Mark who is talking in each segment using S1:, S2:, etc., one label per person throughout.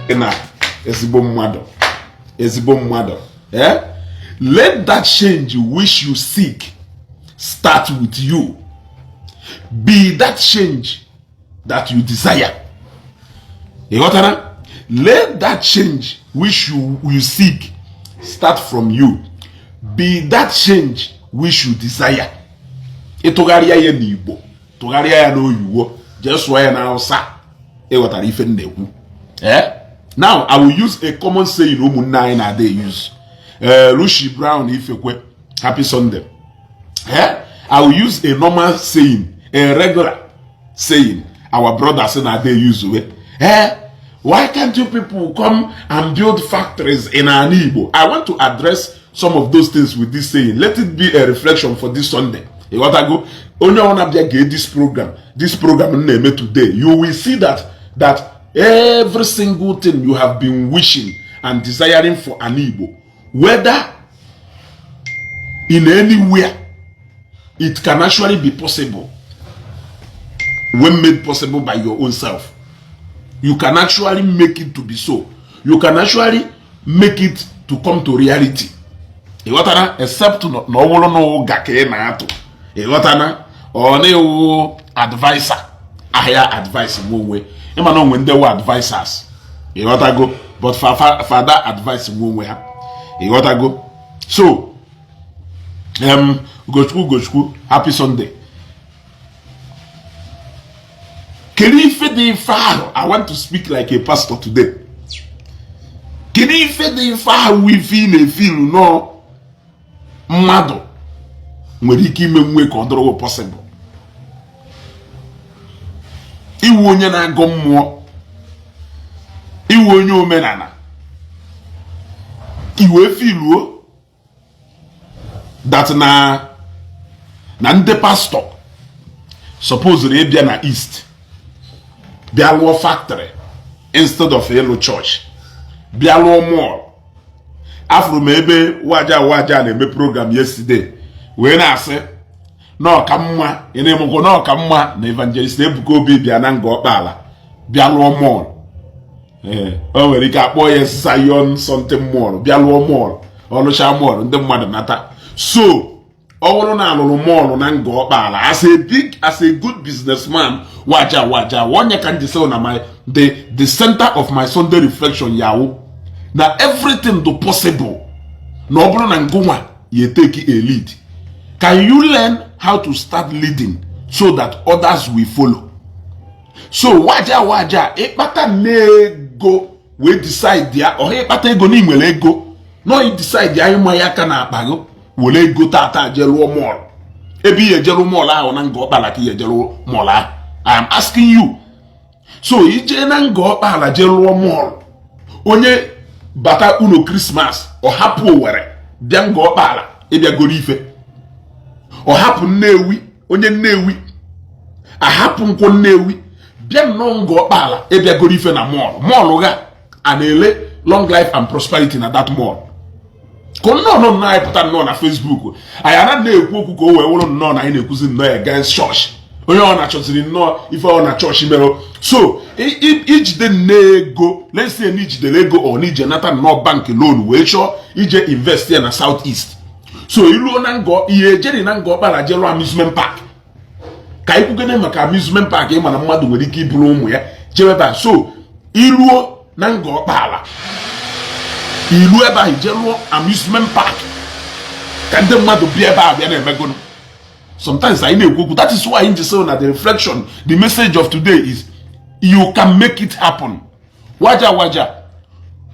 S1: Na ezigbo mmadụ, ezigbo mmadụ, eh? Let that change which you seek start with you. Be that change that you desire. Ị ghọtara? Let that change which you seek start from you. Be that change which you desire. Ịtụgharịa ya n'Igbo, tụgharịa ya n'oyiwo, jee sụọ ya n'Hausa, ịghọtara ife m na-ekwu? Eh? Now I will use a common saying ụmụnne anyị na-ada use. Lucy Brown Ifekwe, happy Sunday. Eh? I will use a normal saying, a regular saying our brothers na-ada use we. Eh? Why can't you people come and build factories in ana Igbo? I want to address some of those things with this saying. Let it be a reflection for this Sunday. Ịghọtago? Onye ọ na-abịa gee this program m na-eme today, you will see that every single thing you have been wishing and desiring for an Igbo, whether in anywhere, it can actually be possible when made possible by your own self. You can actually make it to be so. You can actually make it to come to reality. Ịghọtara? Except na ọ bụrụ na ụga ka ị na-atụ, ịghọtana, ọ na-ewu adviser ahịa advice nwe onwe, ịma na onwe ndị wụ advisers, ịghọtago? But fada advice nwe onwe ha, ịghọtago? So Ugochukwu, Ugochukwu, happy Sunday. Kedu ife dị ife ahụ? I want to speak like a pastor today. Kedu ife dị ife ahụ, ife ị na-efilu nọọ mmadụ nwere ike ime nwe ka ọ dịrị possible? Iwu onye na-agọ mmụọ, iwu onye omenala, iwe filuo that na ndị pastọ supposed ịbịa na east bịa lụọ factory instead of ịlụ church, bịa lụọ mall. Afụrụ m ebe waja waja na-eme program yesterday wee na-asị na ọka mma ị na-emekwa na ọka mma na Evangelist Ebuka Obi bịa na Nga Ọkpala bịa lụọ mall. Ee, o nwere ike akpọ ya Zion something mall. Bịa lụọ mall, ọlụcha mall, ndị mmadụ nata. So ọ bụrụ na alụrụ mall na Nga Ọkpala, as a good businessman, waja waja onye ka nji sị na my the center of my Sunday reflection yawo na everything do possible na ọ bụrụ na ngụnwa ya take a lead. Can you learn how to start leading so that others will follow? So waja waja, ịkpata n'ego wee decide ya ọha ịkpata ego na ị nwere ego nọ, i decide ya ịma ya aka na akpa gị, were ego tata jee lụọ mall. Ebe ihe ejerụ mall ahụ, na Nga Ọkpala ka ihe ejerụ mall ahụ? I am asking you. So ije na Nga Ọkpala jee lụọ mall, onye bata ụlọ Christmas, ọ hapụ Owere bịa Nga Ọkpala ịbịagoro ife, ọ hapụ Nnewi, onye Nnewi ahapụ nkwụ Nnewi bịa nnọọ Nga Ọkpala ịbịagoro ife na mall. Mall ga a na-ele long life and prosperity na that mall, ka nnọọ nọ nnọọ anyị pụta nnọọ na Facebook, anyị ana na-ekwu okwu ka o wee wụrụ nnọọ na anyị na-ekwuzi nnọọ against church, onye ọ na-achọziri nnọọ ife ọ na chọọchị mere. So ijide nne ego, let's say na ijidere ego, ọ na ije nata nnọọ bank loan wee chọọ ije invest ya na South East. So iruo na Ngọ, ihe ejeri na Nga Ọkpala jelu amusement park, ka anyị kwugene maka amusement park, ị mana mmadụ nwere ike iburu ụmụ ya jebe ebe a. So iruo na Nga Ọkpala, iru ebe ahụ ije lụọ amusement park ka ndị mmadụ bịa ebe a bịa na-emegonu. Sometimes anyị na-ekwu okwu. That is why nji say na the reflection, the message of today is you can make it happen. Waja waja,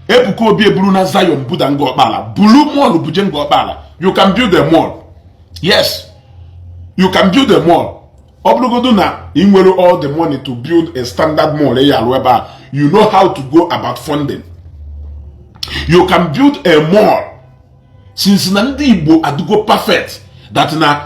S1: Ebuka Obi eburu na Zion buda Nga Ọkpala, bulu mall buje Nga Ọkpala. You can build a mall. Yes, you can build a mall. Ọ bụrụgodu na ị nwere all the money to build a standard mall ị alụ ebe a, you know how to go about funding. You can build a mall. Since na ndị Igbo adịgo perfect that na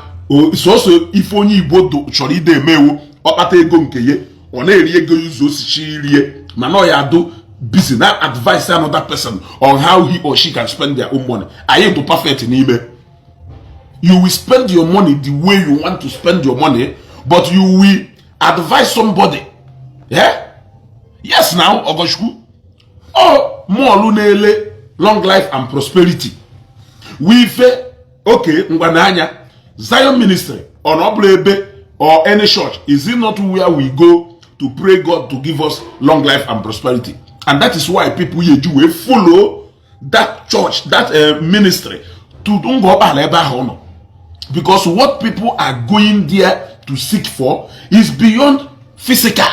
S1: sọsọ ife onye Igbo chọrọ ide emewu, ọkpata ego nke ya, ọ na-eri ego ụzọ osichi rie, mana ọ ya adụ busy na advise another person on how he or she can spend their own money. Anyị dị perfect n'ime. You will spend your money the way you want to spend your money, but you will advise somebody. Yeah? Yes, now Ogochukwu, Ọ mall na-ele long life and prosperity wife. Okay, ngwa n'anya Zion Ministry, ọ na ọ bụla ebe or any church, is it not where we go to pray God to give us long life and prosperity? And that is why people yeji wee follow that church, that ministry to Ngor Okpala ebe ahụ nọ, because what people are going there to seek for is beyond physical.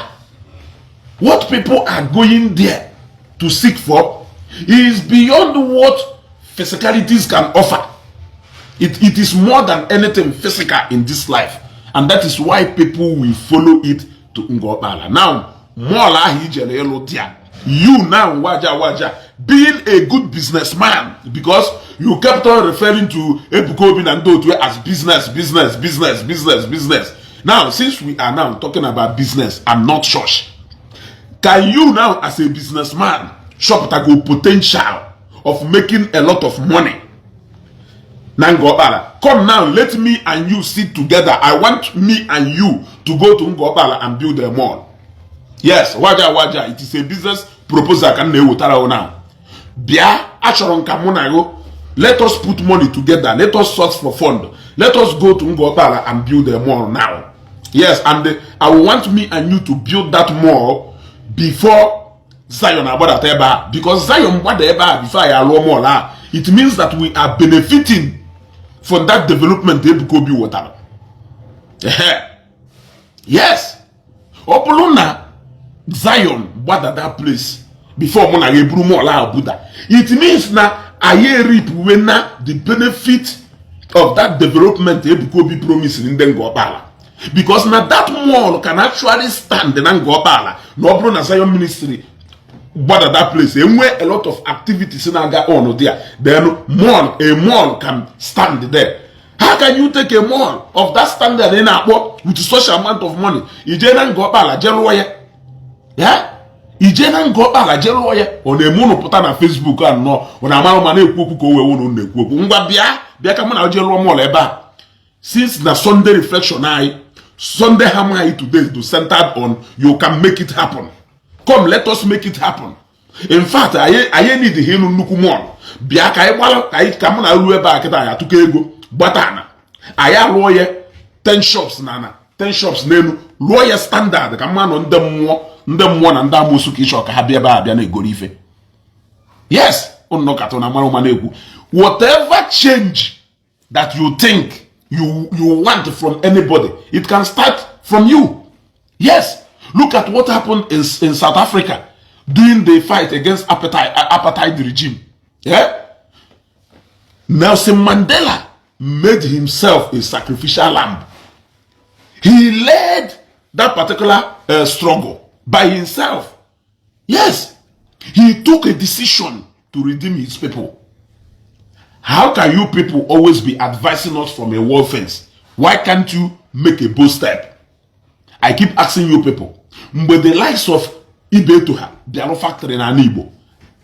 S1: What people are going there to seek for is beyond what physicalities can offer. It is more than anything physical in this life, and that is why people will follow it to Ngor Okpala. Now, mall ahụ ijere ịlụ dia, you now, Waja Waja, being a good businessman, because you kept on referring to Ebuka Obi na ndị otu as business, business, business, business, business. Now, since we are now talking about business and not church, can you now, as a businessman, chọpụtago potential of making a lot of money na Ngor Okpala? Come now, let me and you sit together. I want me and you to go to Ngor Okpala and build a mall. Yes, Waja Waja, it is a business proposal ka m na-ewetara now. Bịa, achọrọ m ka mụ na gị, let us put money together, let us source for fund, let us go to Ngor Okpala and build a mall now. Yes, and I will want me and you to build that mall before Zion agbadata ebe a, because Zion gbada ebe a before anyị alụọ mall a, it means that we are benefiting from that development Ebuka Obi wetara. Yes, ọ bụrụ na Zion gbada that place before mụ na ya eburu mall ahụ buda, it means na anyị eripuwe na the benefit of that development Ebuka Obi promise ndị Ngor Okpala, because na that mall can actually stand na Ngor Okpala na ọ bụrụ na Zion Ministry gbada that place, enwe a lot of activities na-aga on there, then mall, a mall can stand there. How can you take a mall of that standard ị na-akpọ with such amount of money, ije na Ngor Okpala jee rụọ ya? Ya ije na Ngor Okpala jee rụọ ya, ọ na-eme unu pụta na Facebook a nnọọ, ọ na-amara ma na-ekwu okwu ka o wee unu na-ekwu okwu. Ngwa, bịa, bịa ka mụ na jee rụọ mall ebe a. Since na Sunday reflection anyị, Sunday hammer anyị today to centered on "You can make it happen", come, let us make it happen. In fact, anyị need ihe ịnụ nnukwu mall. Bịa ka anyị gbara ka anyị ka mụ na ruo ebe a kịta, anyị atụkọ ego gbata ana, anyị alụọ ya 10 shops na ana, 10 shops n'elu, lụọ ya standard ka mma nọ ndị mmụọ, ndị mmụọ na ndị amoosu ka ịchọ ka ha bịa ebe a bịa na-egoro ife. Yes, unu katọ na mara ụma na-ekwu, whatever change that you think you want from anybody, it can start from you. Yes, look at what happened in South Africa during the fight against apartheid regime. Yeah, Nelson Mandela made himself a sacrificial lamb. He led that particular struggle by himself. Yes, he took a decision to redeem his people. How can you people always be advising us from a wall fence? Why can't you make a bold step? I keep asking you people. Mgbe the likes of Ibeto ha bịarụ factory na Igbo,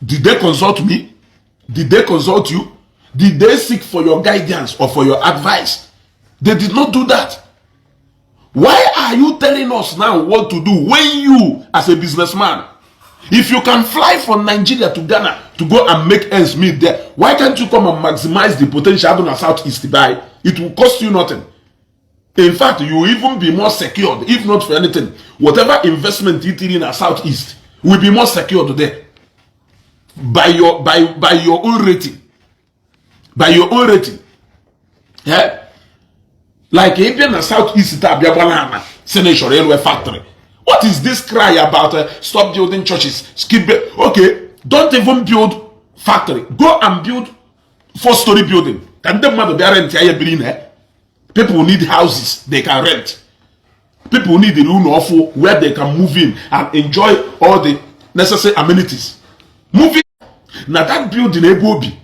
S1: did they consult me? Did they consult you? Did they seek for your guidance or for your advice? They did not do that. Why are you telling us now what to do when you, as a businessman, if you can fly from Nigeria to Ghana to go and make ends meet there, why can't you come and maximize the potential in the Southeast? By it will cost you nothing. In fact, you will even be more secured, if not for anything. Whatever investment you in the Southeast will be more secured there by your own rating. By your own rating. Yeah? Like if you're in the Southeast, sị na ị chọrọ ịlụ factory. What is this cry about stop building churches? Skip. Okay, don't even build factory. Go and build 4-story building. Ka ndị mmadụ bịa rent ya biri na. People need houses they can rent. People need ụlọ ọfụ where they can move in and enjoy all the necessary amenities. Moving na that building ebe obi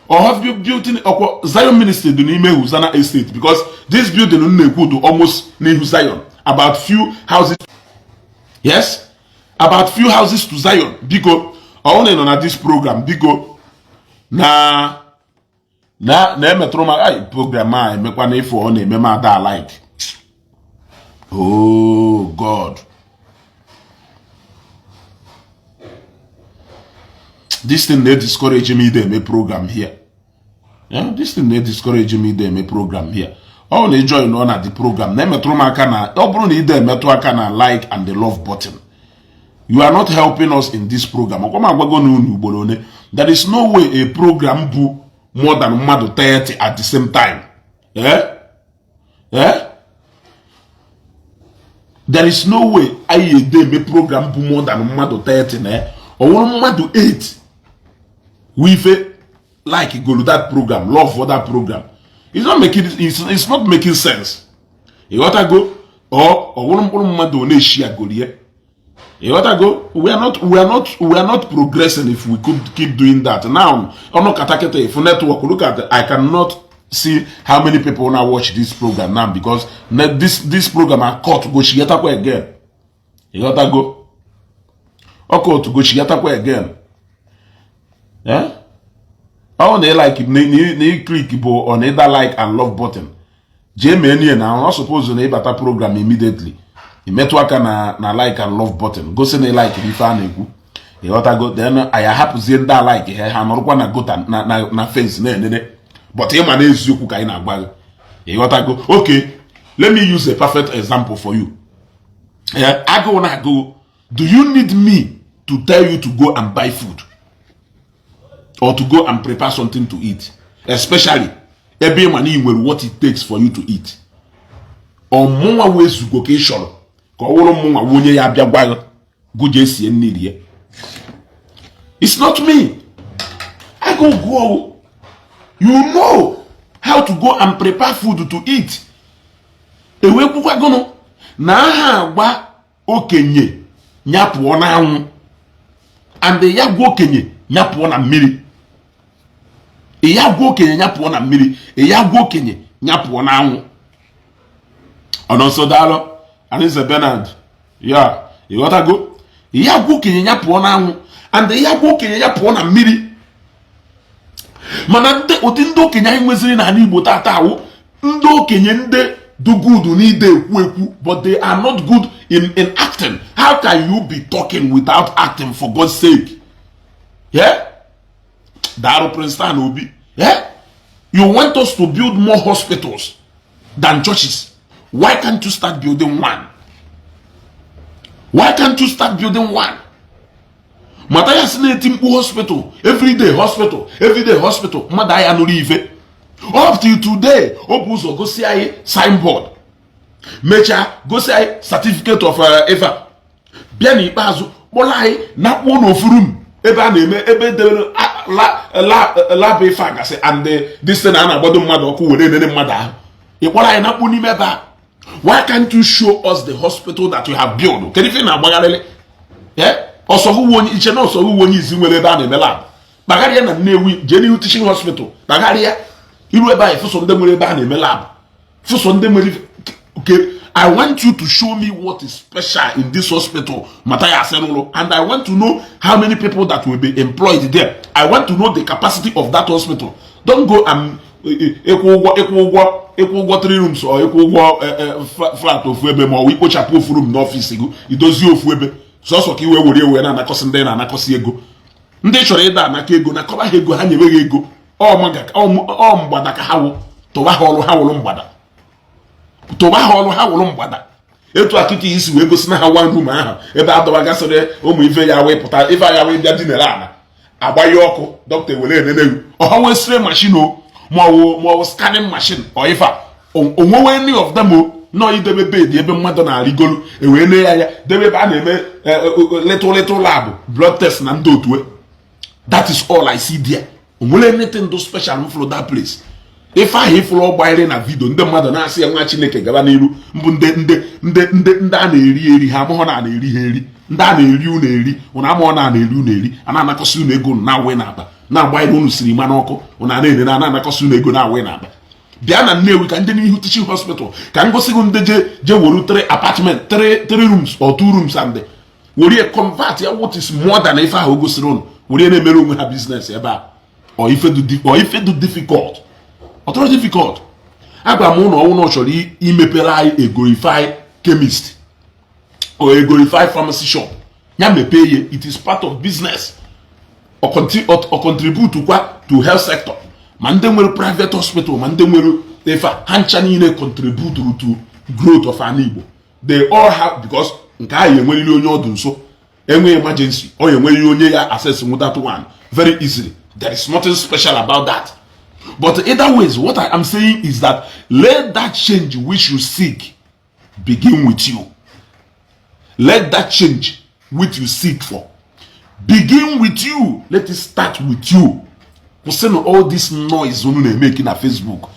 S1: or have you building ọkwa Zion Ministry dị n'ime Hosanna Estate, because this building m na-ekwu dị almost n'ihu Zion, about few houses. Yes, about few houses to Zion. Biko, ọ na nọ na this program, biko, na emetụrụ m ai program a emekwa na ife ọ na-eme m ada like, oh God. This thing na-discourage me ide eme program here. Yeah, this thing na-discourage me ide eme program here. Ọ bụrụ na ị join ọ na the program, na-emetụrụ m aka na ọ bụrụ na ide emetụ aka na like and the love button, you are not helping us in this program. Ọkwa m agwago na unu ugboro one, there is no way a program bụ more than mmadụ 30 at the same time, eh? Eh? There is no way anyị ede eme program bụ more than mmadụ 30 na ọ wụrụ mmadụ 8 wife like go to that program, love for that program. It's not making sense. Ịghọtago? Ọ wụrụ mkpụrụ mmadụ ọ na-eshi agorie. Ịghọtago? We are not progressing if we could keep doing that. Now ọnụ katakịta if network, look at, I cannot see how many people now watch this program now because this program are cut go chigatakwa again. Ịghọtago? Ọ cut go chigatakwa again. Eh? Ọ na like na ị click bụ on either like and love button, jee mee nie na ọ suppose na ịbata program immediately, imetụ aka na like and love button, gosi na ị like ife a na-ekwu. Ịghọtago? Then anyị ahapụzie ndị a like ha, ha nọrọkwa na gota na fence na-enene, but ịma na eziokwu ka anyị na-agwa gị. Ịghọtago? Okay, let me use a perfect example for you. Agụụ na agụụ, do you need me to tell you to go and buy food or to go and prepare something to eat, especially ebe ị ma na ị nwere what it takes for you to eat? Ọmụnwa wee zugo ka ị chọrọ ka ọ wụrụ mụnwa onye ya abịa gwa gị gụje sie nri rie? It's not me. Agụụ gụọ, you know how to go and prepare food to eat. Ewekwukwagụnụ na aha agba okenye ya pụọ n'anwụ and ya gwa okenye ya pụọ na mmiri, ya gwa okenye ya pụọ na mmiri, ya gwa okenye ya pụọ n'anwụ. Ọnọnso, daalụ, Arinze Bernard. Ya ịghọtago? Ya gwa okenye ya pụọ n'anwụ and ya gwa okenye ya pụọ na mmiri. Mana ndị ụdị ndị okenye anyị nweziri n'ala Igbo tata awụ ndị okenye ndị do good n'ide ekwu ekwu, but they are not good in acting. How can you be talking without acting, for God's sake? Yeah, Daalụ, Princeton Obi. Yeah, you want us to build more hospitals than churches. Why can't you start building one? Why can't you start building one? Mathias na-eti mkpu hospital everyday, hospital everyday, hospital. Mmadụ anya nụrụ ife up till today. O bụ ụzọ gosi anyị signboard, mechaa gosi anyị certificate of ife, bịa n'ikpeazụ kpọrọ anyị na kpuo n'ofu room ebe a na-eme, ebe debere lab ife agasị and this thing a na-agbado mmadụ ọkụ were enene mmadụ ahụ. Ị kpọrọ anyị na kpuo n'ime ebe a. Why can't you show us the hospital that you have built? Kedu ife ị na-agbagharịrị? Ọsọhụwo onye iche na ọsọhụwo onye izi nwere ebe a na-eme lab. Kpagharịa na Nnewi, jee n'ihu teaching hospital, kpagharịa iru ebe ahụ, fụsọ ndị nwere ebe a na-eme lab, fụsọ ndị nwere. Okay, I want you to show me what is special in this hospital Matthias rụrụ, and I want to know how many people that will be employed there. I want to know the capacity of that hospital. Don't go and ịkwụ ụgwọ three rooms or ịkwụ ụgwọ flat ofu ebe, ma ọ bụ ikpochapụ ofu room n'ọfịs gị, idozie ofu ebe sọsọ ka iwe were ewe na-anakọsị ndị na-anakọsị ego. Ndị chọrọ ịda anaka ego nakọba ha ego, ha nyewe ha ego. Ọ mgbada ka ha wụ. Tụba ha ọrụ, ha wụrụ mgbada. Tụba ha ọrụ, ha wụrụ mgbada. Etu akịka isi wee gosi na ha one room ahụ ebe a dọbagasịrị ụmụ ife ya wee pụta, ife ya wee bịa dinere ala, agbanye ọkụ, dọkịta ewere enenewu ọha nwee x-ray machine o, ma ọ wụ scanning machine ọ ife a onwewe any of them o nọ idebe bed ebe mmadụ na-arịgolu ewee ne ya, ya debe ebe a na-eme little little lab, blood test na ndị otu. That is all I see there. Onwere anything do special m fụrụ that place? Ife ahụ ịfụrụ ọgbanyere na video, ndị mmadụ na-asị ya nwa Chineke gaba n'iru mbụ ndị ndị ndị ndị ndị a na-eri eri, ha amụghọ na a na-eri ha eri. Ndị a na-eri unu eri, unu amụghọ na a na-eri unu eri. A na-anakọsị unu ego na-awe n'akpa, na-agbanyere unu sinima n'ọkụ, unu a na-ere, na na-anakọsị unu ego na-awe n'akpa. Bịa na Nnewi ka ndị n'ihu teaching hospital ka m gosi gị ndị je je were three apartment, three rooms or two rooms and were convert ya what is more than ife ahụ o gosiri unu, were na-emere onwe ha business ebe a. Ọ ife dị difficult? Ọ tọrọ difficult. Agwa m ụnụ ọnwụ na ọ chọrọ imepere anyị Egorify chemist or Egorify pharmacy shop, ya mepee ya. It is part of business. Ọ contribute kwa to health sector, ma ndị nwere private hospital, ma ndị nwere ife a, ha ncha niile contribute to growth of ana Igbo. They all have, because nke ahụ enweriri onye ọdụ nso enwe emergency, ọ enweriri onye ya access that one very easily. There is nothing special about that. But either ways, what I am saying is that let that change which you seek begin with you. Let that change which you seek for begin with you. Let it start with you. Kwụsịnụ all this noise unu na-emeki na Facebook.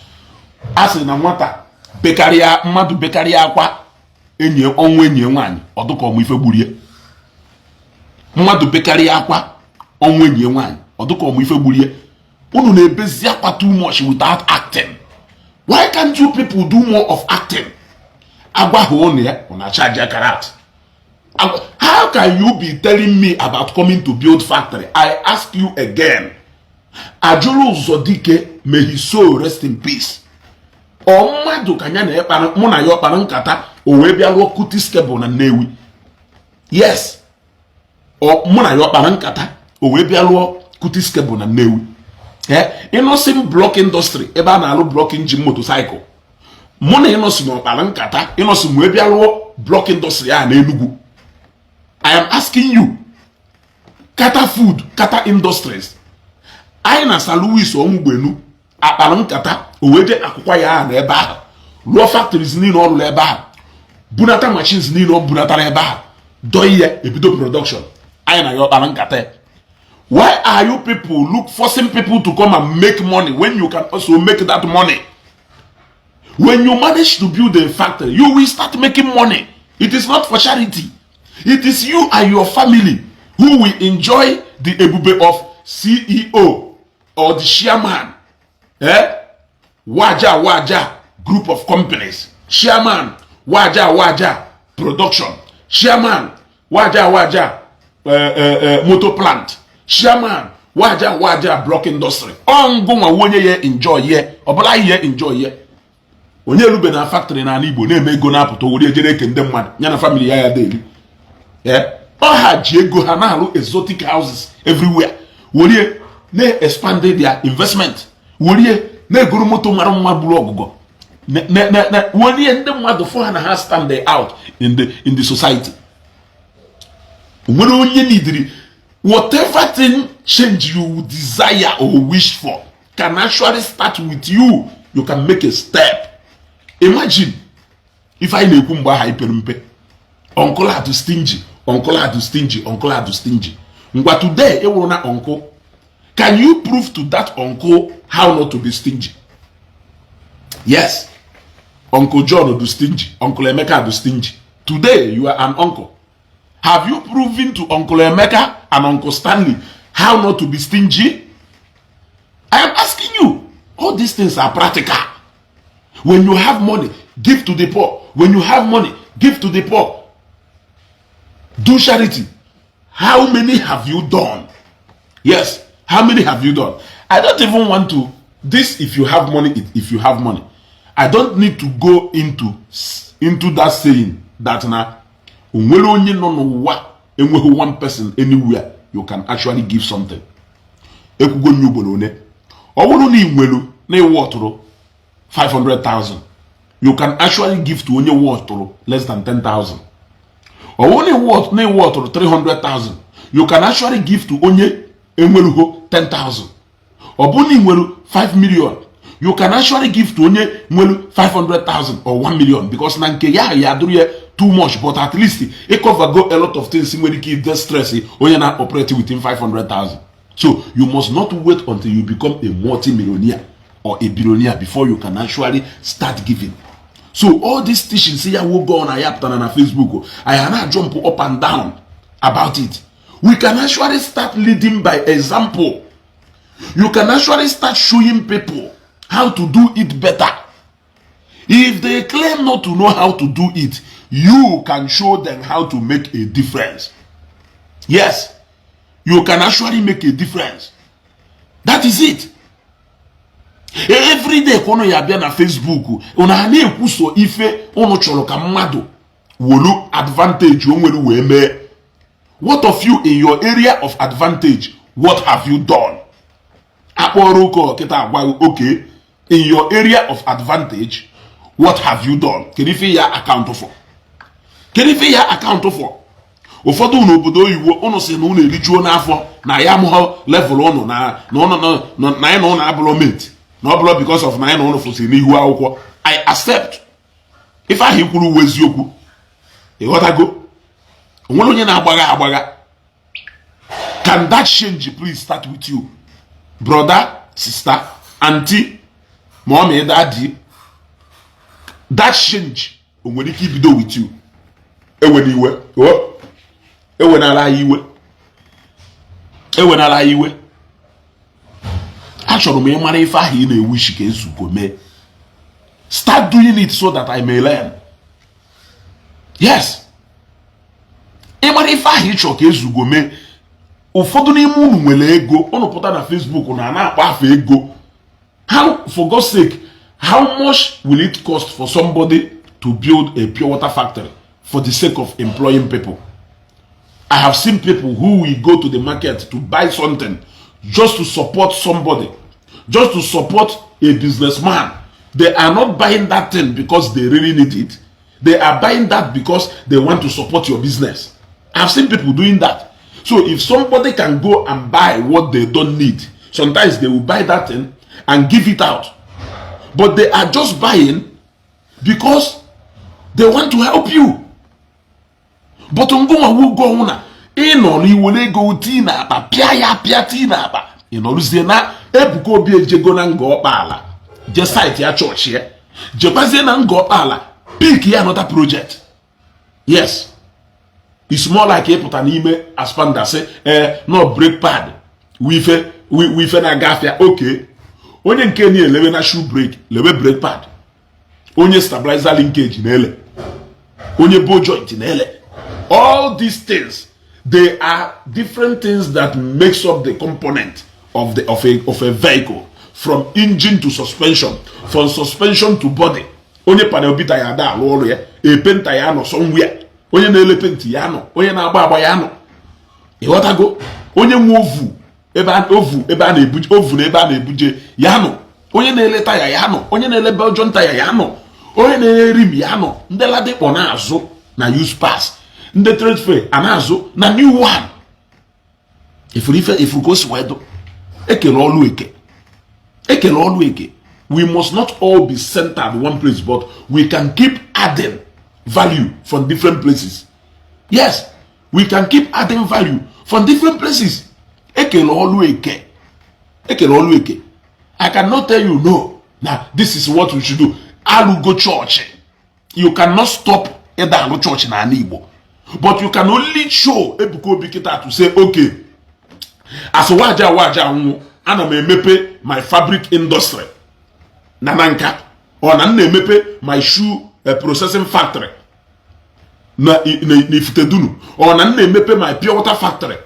S1: A sị na nwata bekarịa, mmadụ bekarịa akwa enyi ọnwụ enyi nwaanyị, ọ dịka ọmụ ife gburie. Mmadụ bekarịa akwa ọnwụ enyi nwaanyị, ọ dịka ọmụ ife gburie. Unu na-ebezi akwa too much without acting. Why can't you people do more of acting? Agwa ha ụnụ ya, ọ na-achaji karat. How can you be telling me about coming to build factory? I ask you again, Ajụrụ Ụzọ Dike, may his soul rest in peace, ọ mmadụ ka ya na ịkpara, mụ na ya ọkpara nkata, o wee bịa lụọ Cutis Cable na Nnewi? Yes, ọ mụ na ya ọkpara nkata, o wee bịa lụọ Cutis Cable na Nnewi? Ee, Innoson Block Industry, ebe a na-alụ block engine motorcycle, mụ na Innoson ọkpara nkata, Innoson wee bịa lụọ block industry a n'Enugu? I am asking you. Kata Food, Kata Industries, anyị na Sir Louis Ọnwụgbenu akpara nkata, o wee jee akwụkwọ ya ahụ n'ebe ahụ lụọ factories niile ọ rụrụ ebe ahụ, bunata machines niile ọ bunatara ebe ahụ, dọọ ihe ebido production? Anyị na ya ọkpara nkata ya? Why are you people look forcing people to come and make money when you can also make that money? When you manage to build a factory, you will start making money. It is not for charity. It is you and your family who will enjoy the ebube of CEO or the chairman, eh? Waja Waja Group of Companies, chairman Waja Waja Production, chairman Waja Waja Motor Plant, chairman Waja Waja Block Industry. Ọngụnwa onye ya enjoy ye, ọbụla ihe enjoy ye. Onye erube na factory n'ala Igbo na-eme ego na-apụta, were ejere eke ndị mmadụ, ya na family ya ya deli. Ọ ha ji ego ha na-alụ exotic houses everywhere, werie na-expand their investment, werie na-egoro moto mara mma gburu ọgụgọ, werie ndị mmadụ fụ ha na ha stand out in the society. Nwere onye nidiri. Whatever thing change you desire or wish for can actually start with you. You can make a step. Imagine if anyị na-ekwu mgbe aha ipere mpe, uncle adụ stingy, uncle adụ stingy, uncle adụ stingy. Ngwa, today ịwụrụ na uncle, can you prove to that uncle how not to be stingy? Yes, Uncle John do stingy, Uncle Emeka do stingy. Today you are an uncle. Have you proven to Uncle Emeka and Uncle Stanley how not to be stingy? I am asking you. All these things are practical. When you have money, give to the poor. When you have money, give to the poor. Do charity. How many have you done? Yes, how many have you done? I don't even want to this. If you have money, if you have money, I don't need to go into that saying that na onwere onye nọ n'ụwa enweghị one person anywhere you can actually give something. Ekwugo nye ugboro one, ọ bụrụ na ị nwere na ịwụ ọtụrụ 500,000, you can actually give to onye wọtụrụ less than 10,000. Ọ bụrụ na ịwụ ọtụrụ 300,000, you can actually give to onye enwerugo 10,000. Ọ bụrụ na ị nwere 5 million, you can actually give to onye nwere 500,000 or 1 million, because na nke ya ya adụrụ ya too much, but at least ị cover go a lot of things nwere ike ide stress onye na operate within 500,000. So you must not wait until you become a multi-millionaire or a billionaire before you can actually start giving. So all these teachings ya wo go on, ya pụtara na Facebook, I na jump up and down about it. We can actually start leading by example. You can actually start showing people how to do it better. If they claim not to know how to do it, you can show them how to make a difference. Yes, you can actually make a difference. That is it. Every day ka ụnụ ya abịa na Facebook, ụnụ a na-ekwuso ife ụnụ chọrọ ka mmadụ wolu advantage o nwere wee mee. What of you in your area of advantage? What have you done? Akpọrọ ụka ọkịta agwa, okay, in your area of advantage, what have you done? Kedu ife ya account for? Kedu ife ya account for? Ụfọdụ n'obodo oyibo, ụnụ si na ụnụ erijuo n'afọ na ya amụghọ level ụnụ na anyị na ụnụ abụrọ mate, na ọ bụrụ because of na anyị na ụnụ fụsịrị n'ihu akwụkwọ. I accept ife ahụ ikwuru uwe eziokwu. Ịghọtago? Onwere onye na-agbagha agbagha. Can that change please start with you, brother, sister, auntie, mommy, daddy? That change o nwere ike ibido with you? Ewena iwe o, ewenala ya iwe, ewenala ya iwe. Achọrọ m ịmara ife ahụ ị na-ewishi ka Ezugo mee. Start doing it so that I may learn. Yes, ịmara ife ahụ ị chọrọ ka Ezugo mee. Ụfọdụ n'ime unu nwere ego, unu pụta na Facebook na na-akpọ afa ego. How, for God's sake, how much will it cost for somebody to build a pure water factory for the sake of employing people? I have seen people who will go to the market to buy something just to support somebody, just to support a businessman. They are not buying that thing because they really need it. They are buying that because they want to support your business. I've seen people doing that. So if somebody can go and buy what they don't need, sometimes they will buy that thing and give it out. But they are just buying because they want to help you. But ngụnwa wugo ọnwụ na ị nọ n'iwere ego tii na akpa, pịa ya pịa tii na akpa, ị nọrụzie na Ebuka Obi ejego na Nga Ọkpaala je site ya chọọchị ya, jekwazie na Nga Ọkpaala pick ya another project. Yes, it's more like ịpụta n'ime Aspamda sị ee no brake pad wife wife na-aga afịa. Oke onye nke na elewe na shoe brake, lewe brake pad, onye stabilizer linkage na-ele, onye ball joint na-ele. All these things, they are different things that makes up the component of a vehicle, from engine to suspension, from suspension to body. Onye panel beater ya ada alụ ọrụ ya, a painter ya nọ somewhere, onye na-ele paint ya nọ, onye na-agba agba ya nọ. Ịghọtago? Onye nwe ovu ebe ovu ebe a na-ebuje ovu na ebe a na-ebuje ya nọ, onye na-ele taya ya nọ, onye na-ele Belgium taya ya nọ, onye na-ele rim ya nọ. Ndị Ladipo na-azụ na used parts, ndị trade fair a na-azụ na new one. Ifuru ife ifuru ka o si wee dụ. Ekele ọlụ eke, ekele ọlụ eke. We must not all be centered one place, but we can keep adding value from different places. Yes, we can keep adding value from different places. Ekele ọlụ eke, ekele ọlụ eke. I cannot tell you no na this is what we should do. Alụgo chọọchị, you cannot stop ịda alụ chọọchị n'ala Igbo, but you can only show Ebuka Obi kịta to say, okay, as waja waja nwụ, ana m emepe my fabric industry na nka, ọ na m na-emepe my shoe processing factory na Ifitedunu, ọ na m na-emepe my pure water factory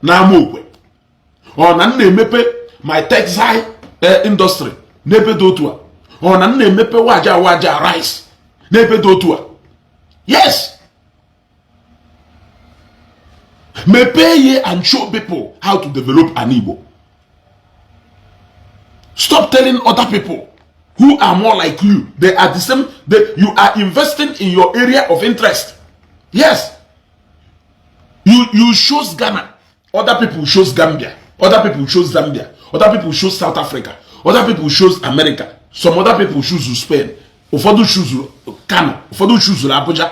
S1: na Amaokwe, ọ na m na-emepe my textile industry n'ebe dị otu a, ọ na m na-emepe waja waja rice n'ebe dị otu a. Yes, mepee ye and show people how to develop an Igbo. Stop telling other people who are more like you. They are the same. You are investing in your area of interest. Yes, you chose Ghana, other people chose Gambia, other people chose Zambia, other people chose South Africa, other people chose America, some other people choose Spain, ụfọdụ choose Kano, ụfọdụ choose Abuja.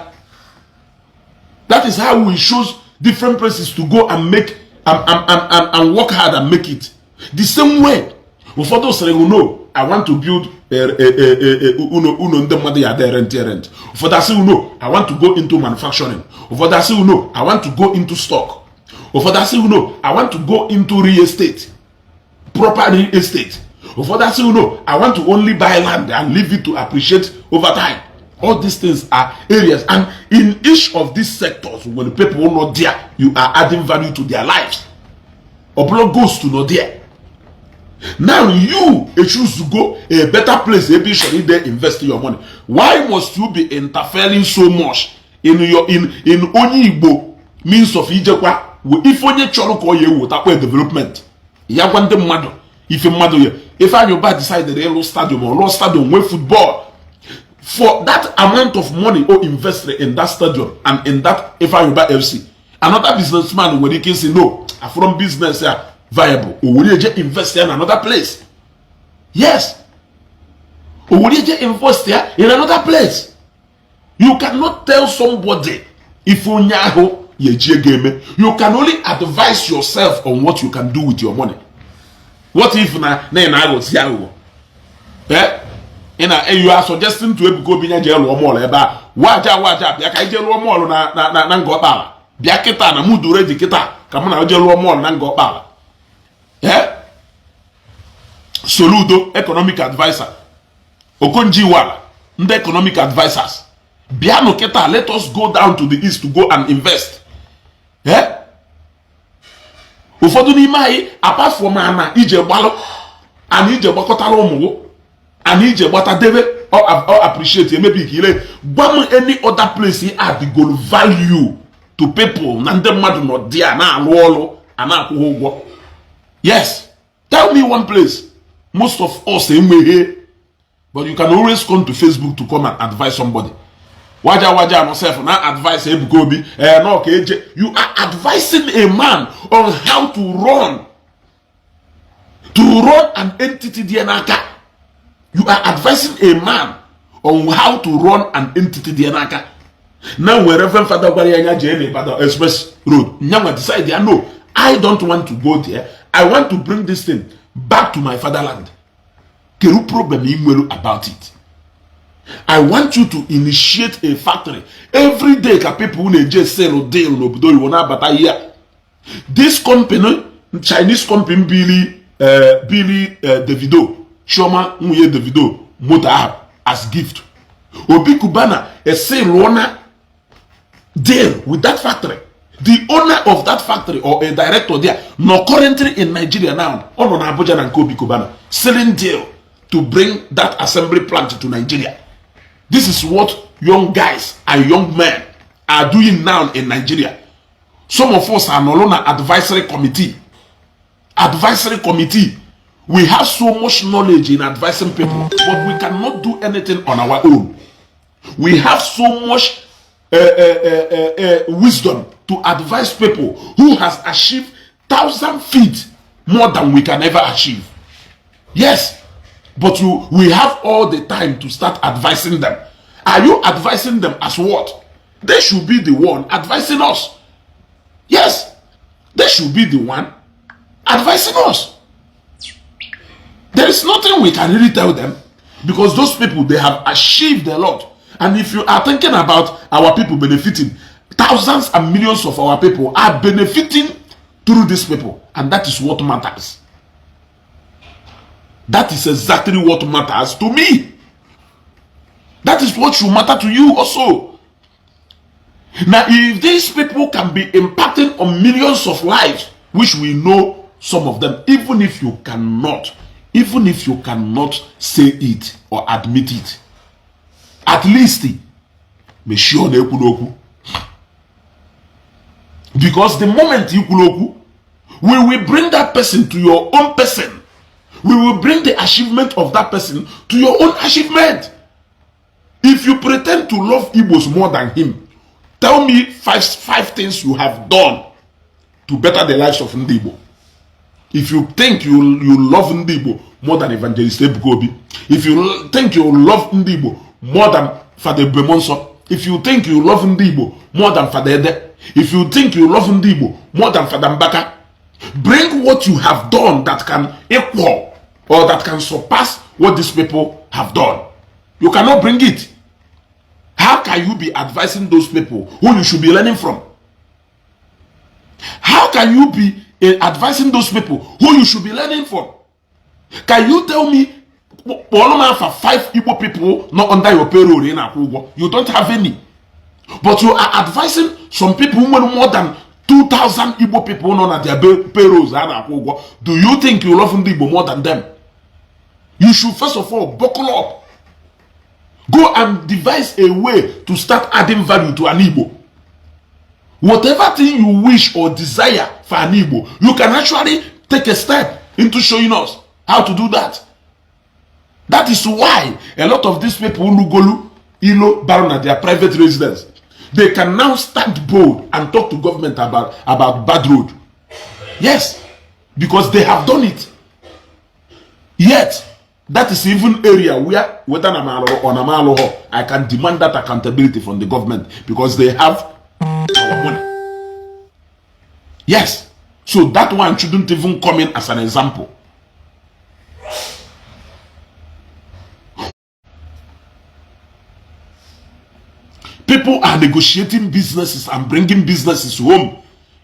S1: That is how we choose different places to go and make and work hard and make it. The same way, ụfọdụ sịrị, "No, I want to build uno uno ndị mmadụ ya ada rent rent." Ụfọdụ asị, "No, I want to go into manufacturing." Ụfọdụ asị, "No, I want to go into stock." Ụfọdụ asị, "No, I want to go into real estate, proper real estate." Ụfọdụ asị, "No, I want to only buy land and leave it to appreciate over time." All these things are areas, and in each of these sectors, when people not there, you are adding value to their lives. Ọbụla goes to not there. Now you choose to go a better place ebe ị chọrọ ide invest your money. Why must you be interfering so much in your in onye Igbo means of ijekwa ife onye chọrọ ka ọ ya ewetakwa development? Ya gwa ndị mmadụ ife mmadụ ya. Ifeanyi Uba decided ịlụ stadium, ọ lụọ stadium nwee football. For that amount of money o invested in that stadium and in that Ifeanyi Uba FC, another businessman nwere ike isi, "No, from business ya viable," o were eje invest ya in another place. Yes, o were eje invest ya in another place. You cannot tell somebody if onye ahụ ya eji ego eme. You can only advise yourself on what you can do with your money. What if na ị na-aghọzi aghụghọ? Eh, ị na you are suggesting to Ebuka Obi ya jee lụọ mall ebe a. Waja waja, bịa ka anyị jee lụọ mall na Ngor Okpala. Bịa kịta na mụ dure dị kịta ka mụ na jee lụọ mall na Ngor Okpala. Eh, Soludo, economic adviser Okonjo Iweala, ndị economic advisers, bịanụ kịta, let us go down to the east to go and invest. Eh, ụfọdụ n'ime anyị, apart from ana ije gbalụ, ana ije gbakọtara ụmụ gị, ana ije gbata debe ọ appreciate emebi ka ire. Gwa m any other place add golu value to people na ndị mmadụ nọ dị a na-alụ ọrụ a na-akwụ ha ụgwọ. Yes, tell me one place. Most of us enweghị, but you can always come to Facebook to come and advise somebody. Waja waja yourself na advice Ebuka Obi, eh, no ka eje. You are advising a man on how to run an entity dị n'aka. You are advising a man on how to run an entity dị n'aka. Na nwere Reverend Father gwara ya anya jee n'Ibadan Express Road, nyanwa decide ya, "No, I don't want to go there. I want to bring this thing back to my fatherland." Kedu problem ị nwere about it? I want you to initiate a factory. Every day ka people na-eje sell deal n'obodo oyibo na-abata here. This company, Chinese company, bili Davido, Chioma nwunye Davido, moto ahụ as gift. Obi Cubana eselụọna deal with that factory. The owner of that factory or a director there nọ currently in Nigeria now. Ọ nọ na Abuja na nke Obi Cubana, selling deal to bring that assembly plant to Nigeria. This is what young guys and young men are doing now in Nigeria. Some of us are no na advisory committee. Advisory committee. We have so much knowledge in advising people, but we cannot do anything on our own. We have so much wisdom to advise people who has achieved 1,000 feet more than we can ever achieve. Yes, but we have all the time to start advising them. Are you advising them as what? They should be the one advising us. Yes, they should be the one advising us. There is nothing we can really tell them because those people, they have achieved a lot. And if you are thinking about our people benefiting, thousands and millions of our people are benefiting through these people, and that is what matters. That is exactly what matters to me. That is what should matter to you also. Now, if these people can be impacting on millions of lives, which we know some of them, even if you cannot say it or admit it, at least mechie ọ na-ekwu n'okwu, because the moment you kwuru okwu, we will bring that person to your own person. We will bring the achievement of that person to your own achievement. If you pretend to love Igbos more than him, tell me five things you have done to better the lives of ndị Igbo. If you think you love ndị Igbo more than Evangelist Ebuka Obi, if you think you love ndị Igbo more than Father Ebubemonso, if you think you love ndị Igbo more than Father Ede, if you think you love ndị Igbo more than Father Mbaka, bring what you have done that can equal or that can surpass what these people have done. You cannot bring it. How can you be advising those people who you should be learning from? How can you be advising those people who you should be learning from? Can you tell me, kpọrọ m afa five Igbo people not under your payroll ị na-akwụ ụgwọ? You don't have any, but you are advising some people nwere more than 2000 Igbo people nọ na their payrolls a na-akwụ ụgwọ. Do you think you love ndị Igbo more than them? You should first of all buckle up, go and devise a way to start adding value to an Igbo. Whatever thing you wish or desire for an Igbo, you can actually take a step. into showing us how to do that. That is why a lot of these people lugolu ilo baru na their private residence, they can now stand bold and talk to government about bad road. Yes, because they have done it. Yet that is even area where, whether na m alụrụ or na m alụghọ, I can demand that accountability from the government because they have our money. Yes, so that one shouldn't even come in as an example. People are negotiating businesses and bringing businesses home.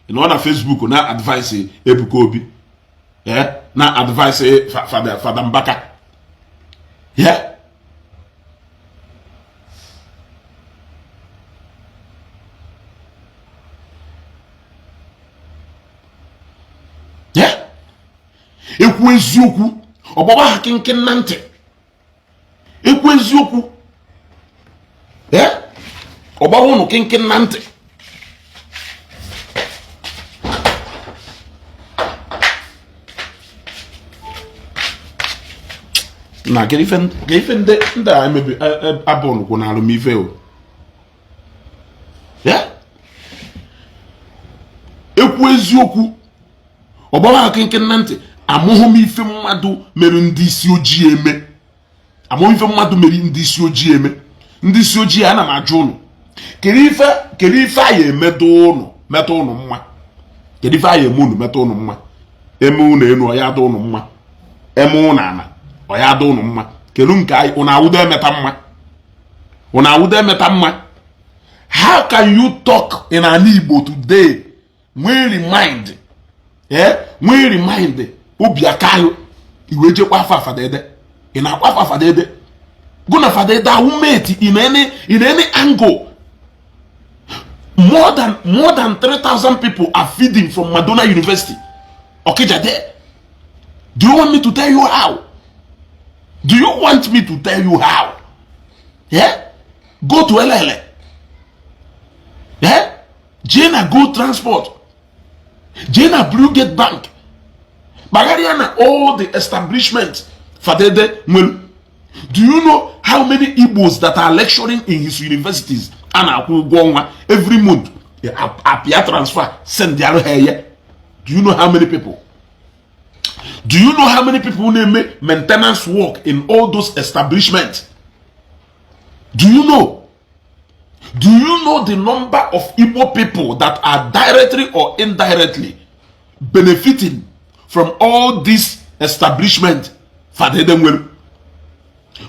S1: Ị nọ na Facebook na advice Ebuka Obi, yeah, na advice Fada Mbaka, yeah. Yeah. Ekwu eziokwu ọgbaba ha kinkin na ntị. Ekwu eziokwu ọgbaba ụnụ kinkin na ntị. Na kedu ife ndị a emebi abụọ na alụmife o ekwu eziokwu ọgbaba ha kinkin na ntị. Amụghị m ife mmadụ mere ndị isi ojii eme. Amụghị ife mmadụ mere ndị isi ojii eme. Ndị isi ojii, ana m ajụ ụnụ, kedu ife anyị emetụ ụnụ metụ ụnụ mma? Kedu ife anyị eme ụnụ metụ ụnụ mma? Eme ụnụ enu ọ ya adị ụnụ mma, eme ụnụ ana ọ ya adị ụnụ mma. Kedu nke anyị ụnụ awụdo emeta mma? Ụnụ awụdo emeta mma? How can you talk in an Igbo today nwee remind, nwee remind obi aka iwe jekwa afa Fada Ede? Ị na-akwa afa Fada Ede? Go na Fada Ede ahụ mate in any angle. More than 3,000 people are feeding from Madonna University Okija there. Do you want me to tell you how? Do you want me to tell you how? Yeah, go to Elele, yeah, jee na Go Transport, jee na Blue Gate Bank, kpagharịa na all the establishments Fada Ede nwere. Do you know how many Igbos that are lecturing in his universities a na-akwụ ụgwọ ọnwa every month, apịa transfer send arụ ha eye? Do you know how many people? Do you know how many people na-eme maintenance work in all those establishments? Do you know? Do you know the number of Igbo people that are directly or indirectly benefiting from all this establishment Fada Ede nwere?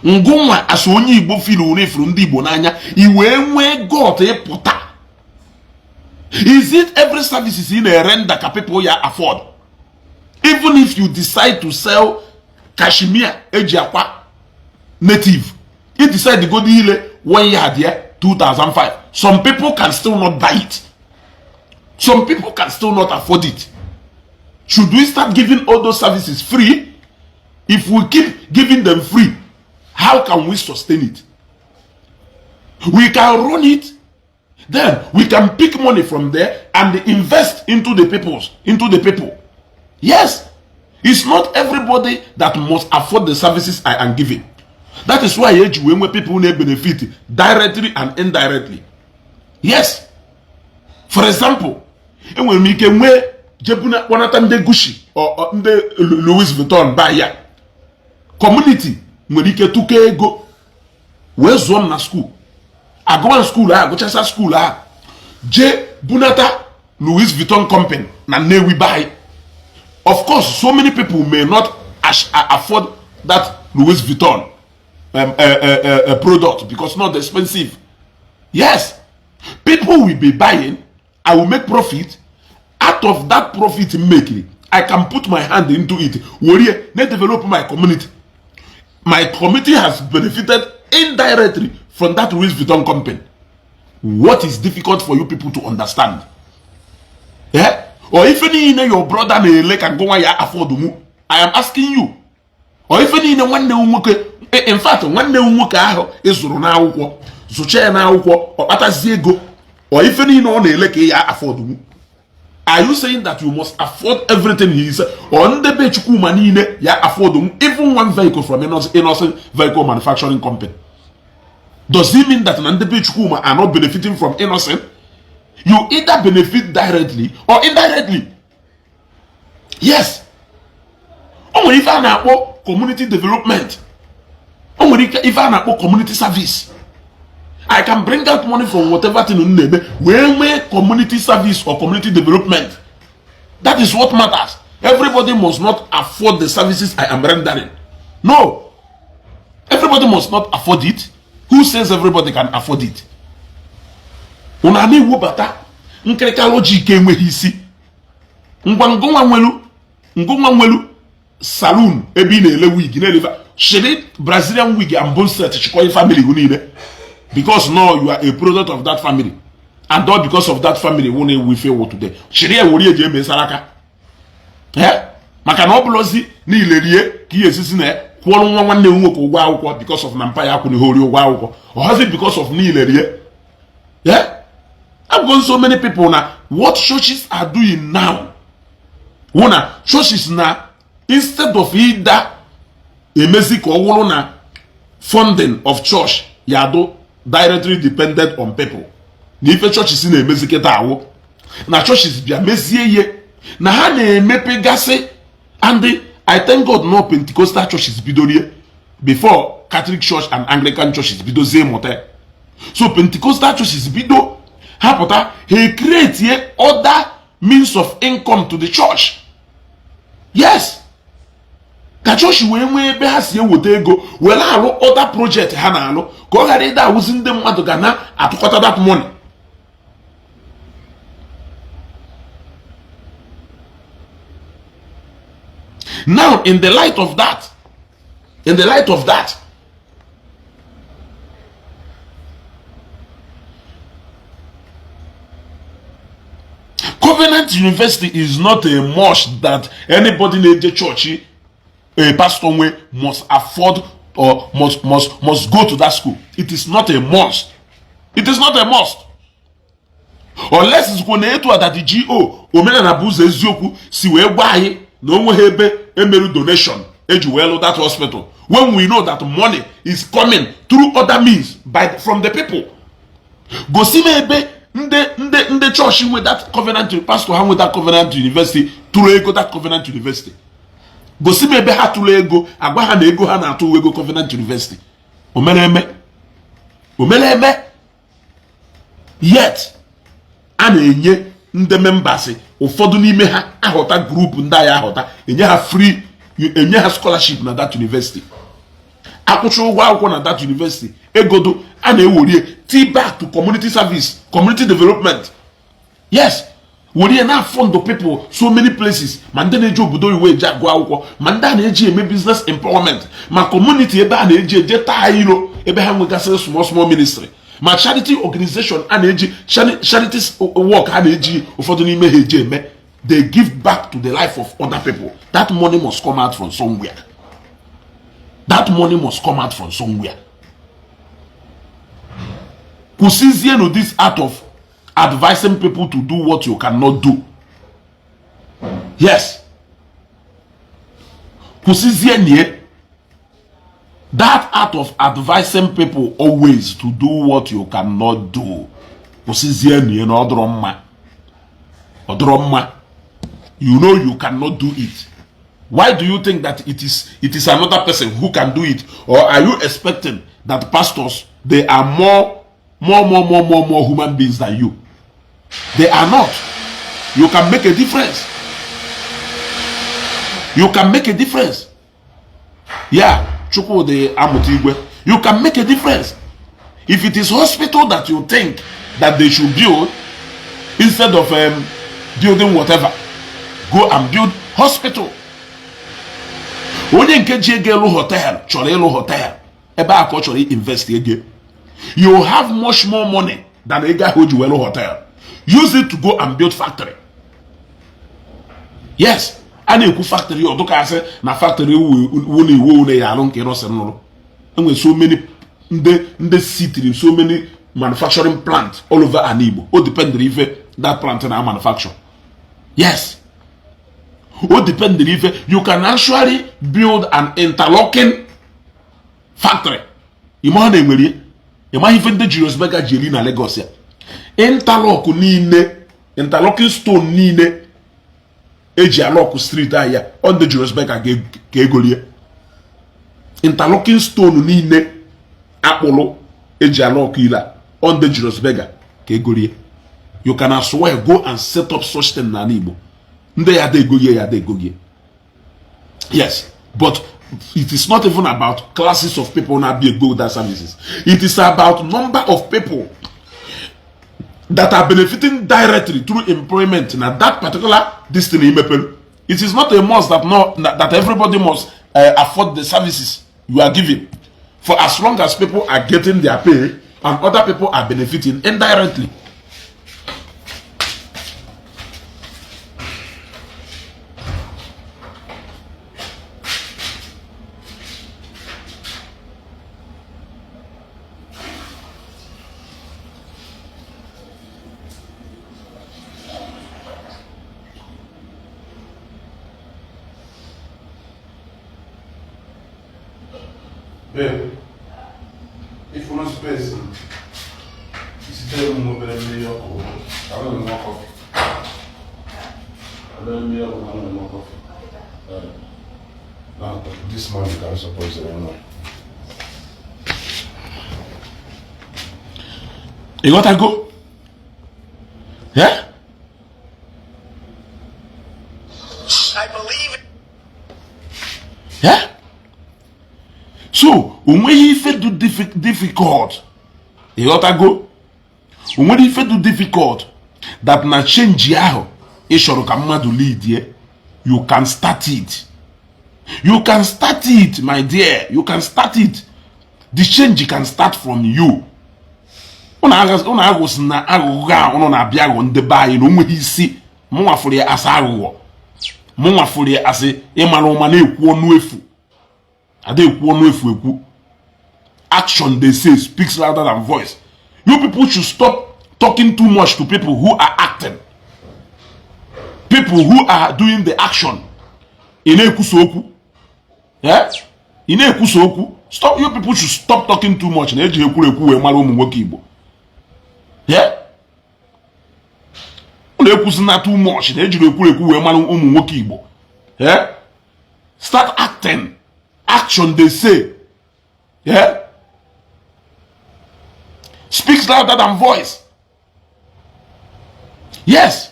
S1: Ngụnwa as onye Igbo filu ifuru ndị Igbo n'anya, i wee nwee gut ịpụta. Is it every services ị na-erender ka people ya afford? Even if you decide to sell cashmere eji akwa native, you decide to go ile one yard ya 2005, some people can still not buy it, some people can still not afford it. Should we start giving all those services free? If we keep giving them free, how can we sustain it? We can run it, then we can pick money from there and invest into the people. Yes, it's not everybody that must afford the services I am giving. That is why eji wee nwee people na-benefit directly and indirectly. Yes, for example, enwere m ike nwee jebuna kpọnata ndị Gucci or ndị Louis Vuitton buy ya. Community nwere ike tụkọ ego wee zụọ m na school, agụwa school ahụ, agụchasa school ahụ, jee bunata Louis Vuitton company na Nnewi buy. Of course, so many people may not afford that Louis Vuitton product because not expensive. Yes, people will be buying. I will make profit out of that profit making. I can put my hand into it, were na develop my community. My community has benefited indirectly from that Louis Vuitton company. What is difficult for you people to understand? Yeah? Or ife niile your brother na-ele ka ngụnwa ya afford mu? I am asking you. Or ife niile nwanne m nwoke, in fact, nwanne m nwoke ahụ ịzụrụ n'akwụkwọ, zụcha ya n'akwụkwọ, ọ kpatazie ego, or ife niile ọ na-ele ka ya afford mu? Are you saying that you must afford everything he is or ndị be Chukwuma niile ya afford even one vehicle from Innoson vehicle manufacturing company? Does it mean that na ndị be Chukwuma are not benefiting from Innoson? You either benefit directly or indirectly. Yes, o nwere ife a na-akpọ community development, o nwere ife a na-akpọ community service. I can bring out money from whatever thing m na-eme wee nwee community service or community development. That is what matters. Everybody must not afford the services I am rendering. No, everybody must not afford it. Who says everybody can afford it? Unu na-ewebata nkịrịka logic enweghị isi. Ngwa, ngụnwa nwelu saloon ebe ị na-ele wig, na-ele shiri Brazilian wig and bone set, chịkọ family gị niile, because no, you are a product of that family, and all because of that family wụ na-ewu ife wụ today. Chịrị ya were eji eme saraka, maka na ọ bụrụzi niile rie ka ihe esisi na kwụọrọ nwa nwanne m nwoke ụgwọ akwụkwọ because of na mpa ya akwụrụ ihe ori ụgwọ akwụkwọ ọhazi because of niile rie. Yeah, I've gone so many people na what churches are doing now wụ na churches na instead of ịda emezi ka ọ wụrụ na funding of church ya do directly dependent on people, na ife churches na-emezi kịta awụ na churches bịa mezie ihe na ha na-emepegasị. And I thank God no Pentecostal churches bidorie before Catholic Church and Anglican churches bidozie mụta. So Pentecostal churches bido ha pụta, ha create other means of income to the church. Yes, ka chọọchị wee nwee ebe ha si eweta ego were alụ other project ha na-alụ, ka ọ ghara ịda awụzi ndị mmadụ ga na-atụkọta that money. Now, in the light of that, Covenant University is not a must that anybody na-eje chọọchị a pastor nwe must afford or must go to that school. It is not a must. It is not a must. Unless izikwo na etu adadi go omenala bụ ụzọ eziokwu si wee gwa anyị na o nweghị ebe emerụ donation eji wee lụ that hospital, when we know that money is coming through other means by from the people. Gosi m ebe ndị chọọchị nwe that Covenant, pastor ha nwe that Covenant University tụrụ ego that Covenant University. Gosi m ebe ha tụrụ ego, agwa ha na ego ha na-atụ ego Covenant University. O mere eme, o mere eme. Yet a na-enye ndị members, ụfọdụ n'ime ha ahụta group ndị agha ahụta, enye ha free, enye ha scholarship na that university, akwụcha ụgwọ akwụkwọ na that university. Egodo a na-eworie tea back to community service, community development. Yes, werie na fund people so many places, ma ndị na-eji obodo iwe eji agụ akwụkwọ, ma ndị a na-eji eme business empowerment, ma community ebe a na-eji eje taa ilo ebe ha nwegasịrị small small ministry, ma charity organization a na-eji charity work ha na-eji ụfọdụ n'ime ha eji eme. They give back to the life of other people. That money must come out from somewhere. That money must come out from somewhere. Kwụsịzienụ this art of advising people to do what you cannot do. Yes, kwụsịzienụ that art of advising people always to do what you cannot do. Kwụsịzienụ na ọ dụrọ mma, ọ dụrọ mma. You know you cannot do it. Why do you think that it is another person who can do it? Or are you expecting that pastors, they are more human beings than you? They are not. You can make a difference. You can make a difference. Yeah, Chukwudi Amụta Igwe, you can make a difference. If it is hospital that you think that they should build instead of building whatever, go and build hospital. Onye nke ji ego ịlụ hotel chọrọ ịlụ hotel ebe a ka ọ chọrọ invest ego, you have much more money than ego ahụ o ji wee lụ hotel. Use it to go and build factory. Yes, a na-ekwu factory ọdụkasị na factory wu na iwu une ya alụ nke ịrọsị nụrụ. Enwere so many ndị sitiri so many manufacturing plant all over ala Igbo. O dependere ife that plant na manufacture. Yes, o depend n'ife. You can actually build an interlocking factory. Ịma na enwere ịmaghị ife ndị Julius Berger ji eri na Lagos ya, interlock niile, interlocking stone niile eji alọkụ street ahịa, ọ ndị Julius Berger ka egolie interlocking stone niile akpụlụ eji alọkụ ile, ọ ndị Julius Berger ka egolie. You can as well go and set up such thing n'ala Igbo. Ndị ya ada egogie ya ada egogie. Yes, but it is not even about classes of people na-abịa ego that services. It is about number of people that are benefiting directly through employment na that particular destiny imepere. It is not a must that no that everybody must afford the services you are giving, for as long as people are getting their pay and other people are benefiting indirectly.
S2: Babe, ifuru space isitere m obere mmiri ọkụ ka m ṅụọ kọfị. Obere mmiri ọkụ ka m ṅụọ kọfị. Now, this morning ka m suppose ịṅụ.
S1: Ịghọtago? Yeah?
S3: I believe
S1: Yeah? So o nweghị ife dị difficult. Ịghọtago? O nwere ife dị difficult that na change ahụ ị chọrọ ka mmadụ lead, you can start it. You can start it, my dear. You can start it. The change can start from you. Ụnụ aghụsị na aghụghọ a ụnụ na-abịa aghọ ndị be anyị na onweghị isi. Mụnwa fụrụ ya asị aghụghọ, mụnwa fụrụ ya asị ịmara ụma na-ekwu ọnụ efu, ada ekwu ọnụ efu ekwu. Action, they say, speaks louder than voice. You people should stop talking too much to people who are acting, people who are doing the action. Ị na-ekwusa okwu, ị na-ekwusa okwu. Stop. You people should stop talking too much. Na-eji ekwuru ekwu wee mara ụmụ nwoke Igbo. Ụlọ ekwusina too much. Na ejiri ekwuru ekwu wee mara ụmụ nwoke Igbo. Start acting. Action, they say, yeah, speaks louder than voice. Yes.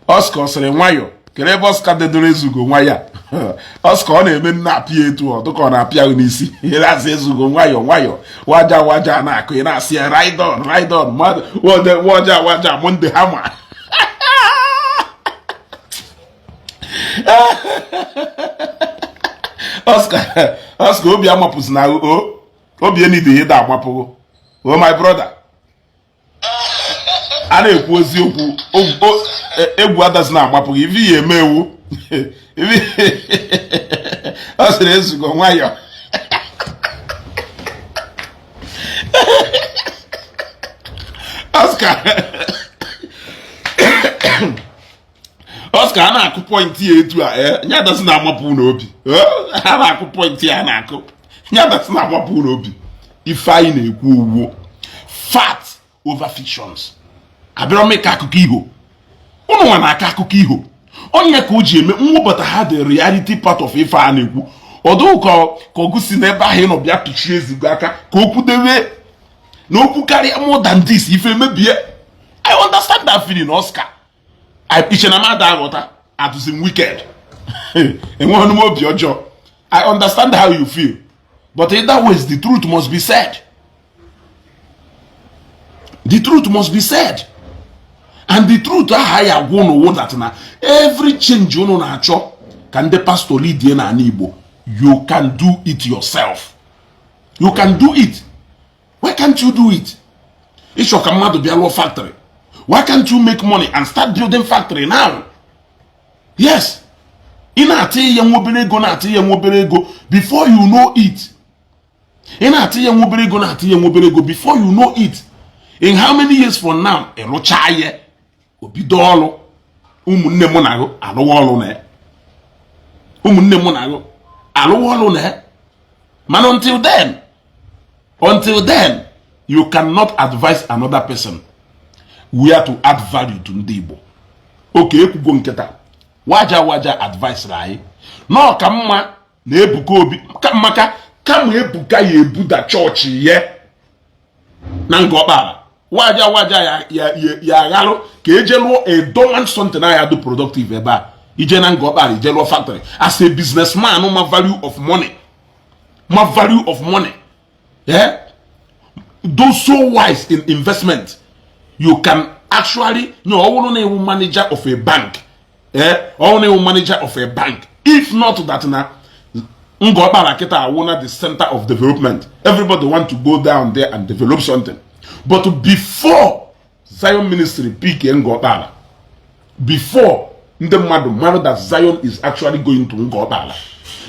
S1: Oscar sịrị nwayọ kere ebe Oscar dedoro ezugo nwayọ. Oscar ọ na-eme nna apịa etu ọ dịka ọ na-apịa n'isi, ị na-asị ezugo nwayọ nwayọ, waja waja na-akụ, ị na-asị ya ride on, ride on, waja waja Monday hama. Oscar, Oscar, obi amapụzi na o obi enidi ịda agbapụgo. Oh, my brother, a na-ekwu eziokwu, egwu adazi na-agbapụghị ife ya eme ewu. Ọ sịrị ezugo nwayọ. Oscar, Oscar, a na-akụ point ya etu a, nye adazi na-amapụ n'obi. A na-akụ point ya, na-akụ nye adazi na-amapụ n'obi. Ife anyị na-ekwu owuwo fact over fictions. Abịara m ịkọ akụkọ iho, ụnụ nwa na-akọ akụkọ iho. Onye ka o ji eme mwụbata ha the reality part of ife a na-ekwu ọdụ ka ọgụ si n'ebe ahụ ị nọ bịa tụchie ezigbo aka ka okwu debe na okwu karịa more than this ife mebie. I understand that feeling, Oscar. Iche na mmadụ aghọta atụzi m wicked, enweghị m obi ọjọọ. I understand how you feel, but either ways, the truth must be said. The truth must be said, and the truth aha ya agwa unu wụ that na every change unu na-achọ ka ndị pastor lead n'ala Igbo, you can do it yourself. You can do it. Why can't you do it? Ịchọ ka mmadụ bịa lụọ factory, why can't you make money and start building factory now? Yes, ị na-atị ihe nwa obere ego, na-atị ihe nwa obere ego, before you know it, ị na-atị ihe nwa obere ego, na-atị ihe nwa obere ego, before you know it, In how many years from now ịrụchaa ya, obido ọrụ? Ụmụnne mụ na gụ alụwa ọrụ na ya, ụmụnne mụ na gụ alụwa ọrụ na ya. Mana until then, you cannot advise another person where to add value to ndị Igbo. Oke ekwugo nkịta waja waja advice anyị na ọ ka mma na Ebuka Obi maka kama Ebuka ya ebuda chọọchị ya na Nga Ọkpala, waja waja ya ya ya aghalụ ka eje lụọ a dormant something ya do productive ebe a. Ije na Nga Ọkpala, ije lụọ factory. As a businessman, ma value of money, ma value of money, yeah, those so wise in investment, you can actually no, ọ bụrụ na iwu manager of a bank, eh, ọ bụrụ na iwu manager of a bank, if not that na Nga Ọkpala kịta awụ na the center of development, everybody want to go down there and develop something. But before Zion Ministry pick Nga Ọkpala, before ndị mmadụ mara that Zion is actually going to Nga Ọkpala,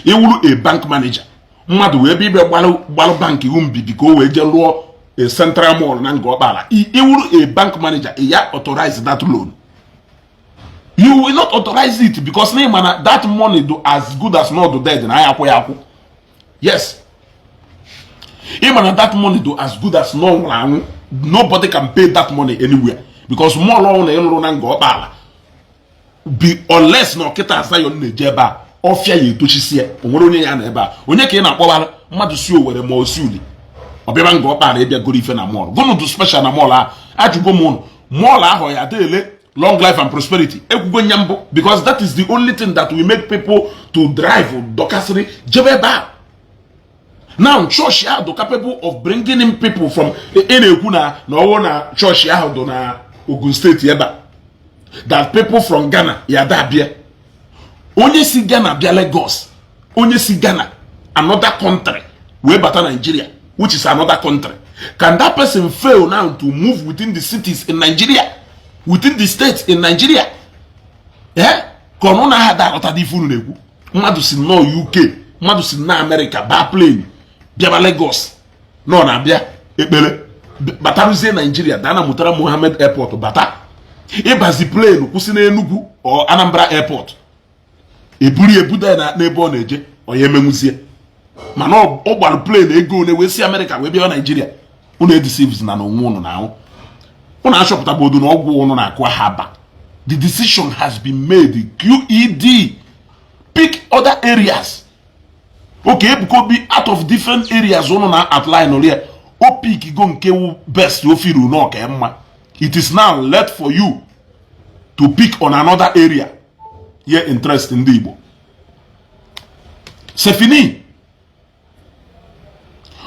S1: iwuru a bank manager, mmadụ wee bịa ịbịa gbalụ bank iwu mbibi ka o wee jee lụọ a central mall na Nga Ọkpala, iwuru a bank manager, ya authorize that loan? You will not authorize it, because na ịma na that money do as good as not dead na ya akwụ ya akwụ. Yes, ịma na that money do as good as no nwụrụ anwụ. Nobody can pay that money anywhere, because mall ọhụrụ na ịlụrụ na Nga Ọkpala be unless na ọkịta Zion na-eje ebe a, ọfịa ya etochisi ya. O nwere onye ya na ebe a, onye ka ị na-akpọbara mmadụ si Owere ma osi Uli ọbịaba Nga Ọkpala ịbịa goro ife na mall? Gụnụ dụ special na mall ahụ? Ajụgo m ụnụ, mall ahụ ya adịele long life and prosperity? Ekwugo nya mbụ, because that is the only thing that will make people to drive dọkasịrị jebe ebe a. Now chọọchị ahụ dị capable of bringing in people from ị na-ekwu na ọwụ na chọọchị ahụ dị na Ogun Steeti ebe a, that people from Ghana ya da bịa. Onye si Ghana bịa Lagos, onye si Ghana, another country, wee bata Nigeria, which is another country, can that person fail now to move within the cities in Nigeria, within the states in Nigeria? Eh, ka ọnụ na aha da aghọta dị ife unu na-ekwu. Mmadụ si nnọọ UK, mmadụ si nnọọ America, baa plane bịaba Lagos, nọ na-abịa ekpere, bataruzie Nigeria, daa na Murtala Muhammed Airport, bata ịbazi plane kwụsị n'Enugu or Anambra Airport, eburu ebuda ya n'ebe ọ na-eje, ọ ya emenwuzie? Mana ọ gbara plane ego one wee si Amerịka wee bịa Naijiria. Unu edeceives na onwe unu na ahụ unu achọpụtagbodo na ọgwụ unu na-akụ ha ba. The decision has been made. QED, pick other areas. Okay, Ebuka Obi, out of different areas unu na outline oria, o pick go nke wu best o firu na ọka mma. It is now left for you to pick on another area ye interest ndị Igbo. Sefini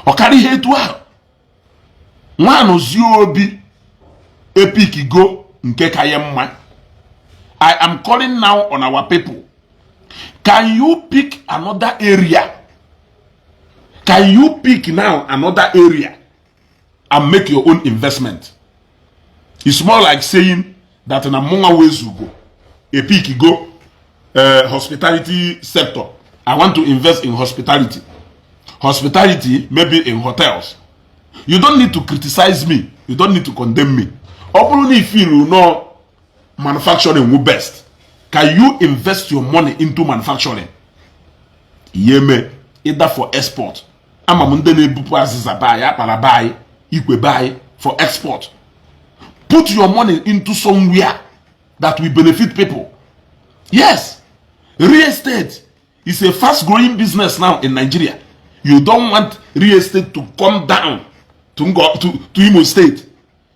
S1: ọkara ihe etu ahụ nwanụzie obi epick go nke ka ya mma. I am calling now on our people. Can you pick another area? Can you pick now another area and make your own investment? It's more like saying that na mụnwa wezugo a pick go hospitality sector. I want to invest in hospitality, hospitality maybe in hotels. You don't need to criticize me, you don't need to condemn me. Ọ bụrụ na i feel no manufacturing wu best, can you invest your money into manufacturing? Ihe mee either for export. Ama m ndị na-ebupụ azịza be anyị, akpara be anyị, ikwe be anyị for export. Put your money into somewhere that will benefit people. Yes, real estate is a fast growing business now in Nigeria. You don't want real estate to come down to Imo State.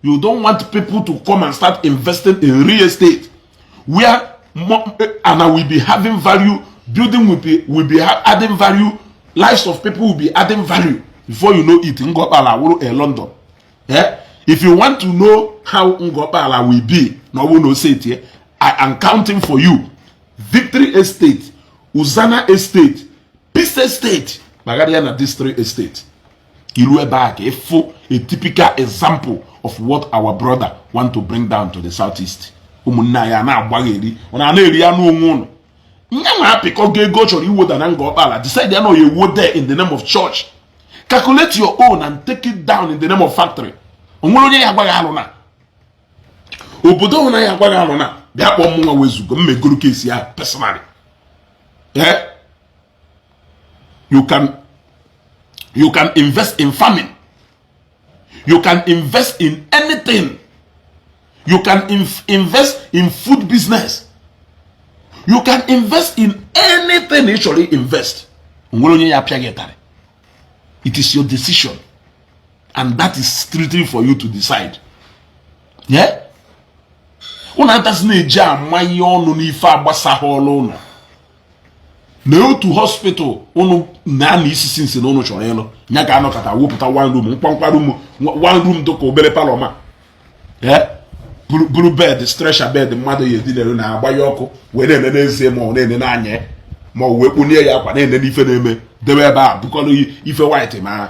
S1: You don't want people to come and start investing in real estate where more, and I will be having value, building will be adding value, lives of people will be adding value. Before you know it, Ngokpala will a London. Yeah? If you want to know how Ngokpala will be, no one will say it here. I am counting for you. Victory Estate, Uzana Estate, Peace Estate, Bagariana District Estate. Iru ebe a ka ịfụ a typical example of what our brother want to bring down to the southeast. Ụmụnne anyị a na-agbagheri, ọ na-eri anụ onwe ụnụ. Nya nwa apịkọgo ego ọ chọrọ iwoda na Nga Ọkpala, decide ya na oya ewo there in the name of church. Calculate your own and take it down in the name of factory. O nwere onye ya agwa gị alụ na obodo ọhụrụ ya agwa gị alụ na bịa kpọọ mụnwa wezugo m megoro case ya personally. Eh? You can invest in farming, you can invest in anything, you can invest in food business, you can invest in anything ị chọrọ invest. Nwere onye ya apịa gị ịtarị. It is your decision and that is strictly for you to decide. Yeah, ụnụ atasị na-eji ama ihe ọnụ n'ife agbasaghị ọlụ ụnụ na otu hospital ụnụ na-ana isisi nsi na ụnụ chọrọ ịlụ ya ka anọkọta wepụta one room, mkpamkpa room, one room dịka obere parlour ma buru bed, stretcher bed, mmadụ ya edinere na-agbanye ọkụ wee na-ene n'ezie ma ọ na-ene n'anya ma ọ wee kponie ya akwa na-ene n'ife na-eme, debe ebe a bukọrọ ife white ma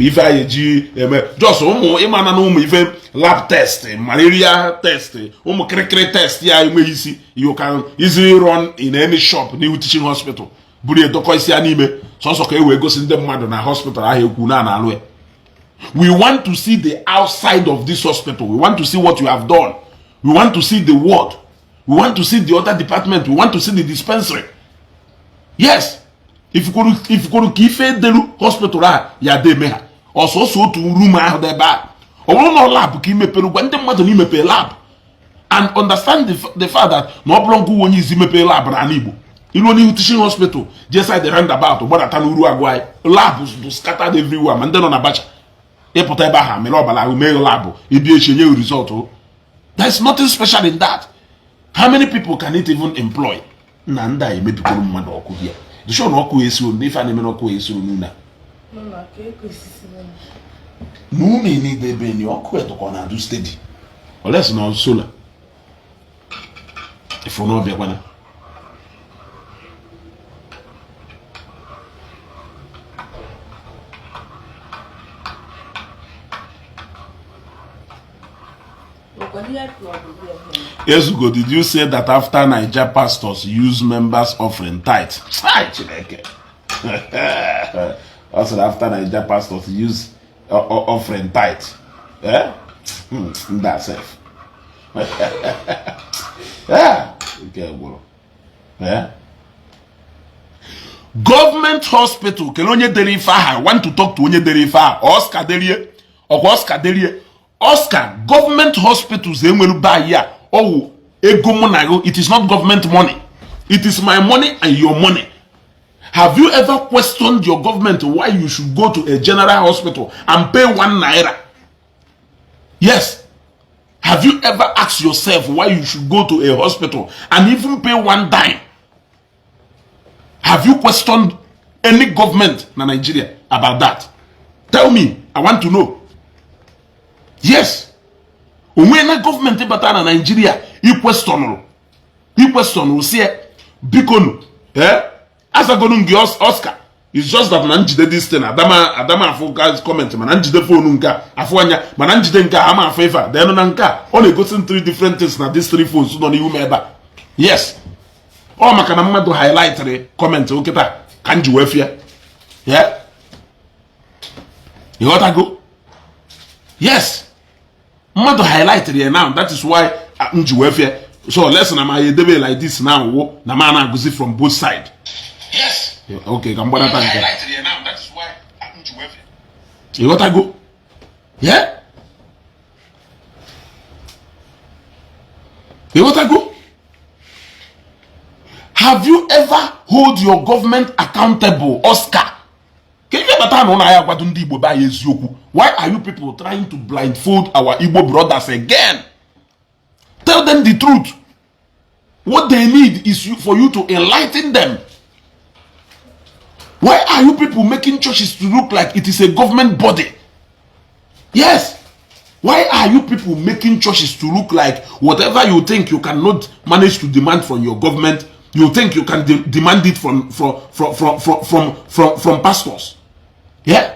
S1: ife anyị eji eme jos ụmụ ịmana na ụmụ ife lab test, malaria test, ụmụ kịrịkịrị test ya enweghị isi. You can easily run in any shop n'ihu teaching hospital buru edokọ isi ya n'ime sọsọ ka e wee gosi ndị mmadụ na hospital ahụ ekwu na na-alụ ya. We want to see the outside of this hospital. We want to see what you have done. We want to see the ward. We want to see the other department. We want to see the dispensary. Yes, ifukwuru ka ife delu hospital a ya dị eme ha ọsọsọ otu room ahụ dị ebe a. Ọ bụrụ na lab ka imepere, gwa ndị mmadụ na imepe lab and understand the fact that na ọ bụrụ nke onye izi mepee lab n'ala Igbo. Iruo n'ihu teaching hospital, jee side roundabout gbadata n'uru agụ anyị, lab bụ scattered everywhere. Ma ndị nọ na bacha ịpụta ebe ahụ mere ọbara ahụ mee lab ebi echi enye result. There is nothing special in that. How many people can it even employ? Na ndị a emebikwuru mmadụ ọkụ hie dịchọ na ọkụ esiro na ife a na-eme n'ọkụ esiro n'ụlọ na ume niile ebe ni ọkụ etụkọ na-adụ steady oles na solar ifu na ọbịakwana. Ezugo, did you say that after Niger pastors use members offering tithe? Hi, Chineke. Also, after Niger pastors use offering tithe. Eh? That's it. Yeah. Okay, well. Eh? Government hospital, kele onye dere ife ahụ. I want to talk to onye dere ife ahụ. Oscar derie. Ọkwa Oscar derie. Oscar, government hospitals enwere be anyị a ọwụ ego mụ na gị. It is not government money. It is my money and your money. Have you ever questioned your government why you should go to a general hospital and pay ₦1? Yes. Have you ever asked yourself why you should go to a hospital and even pay one dime? Have you questioned any government in Nigeria about that? Tell me. I want to know. Yes. Onwe na gọọmenti bata na Nigeria ikwestionụrụ si bikonu eh azagonu gị Oscar. It's just that na njide this thing adama adama afụ comment, mana njide phone nke a afụ anya, mana njide nke a ama afụ ife a then na nke a ọ na-egosi three different things na these three phones nọ n'ihu m ebe a. Yes, ọ maka na mmadụ highlightịrị comment okịta ka m ji wee fịa ya. Ịghọtago? Yes, mmadụ highlightịrị ya now, that is why m ji wee fịa. So lesson na ma ya edebe like this now wụ na ma na-agụzi from both side. Yes, okay, ka m gbadata nke. Ịghọtago? Yeah, ịghọtago? Have you ever hold your government accountable, Oscar? Ka ife bata na ụlọ anyị agwado ndị Igbo be anyị eziokwu. Why are you people trying to blindfold our Igbo brothers again? Tell them the truth. What they need is for you to enlighten them. Why are you people making churches to look like it is a government body? Yes, why are you people making churches to look like whatever you think you cannot manage to demand from your government, you think you can demand it from pastors? Yeah,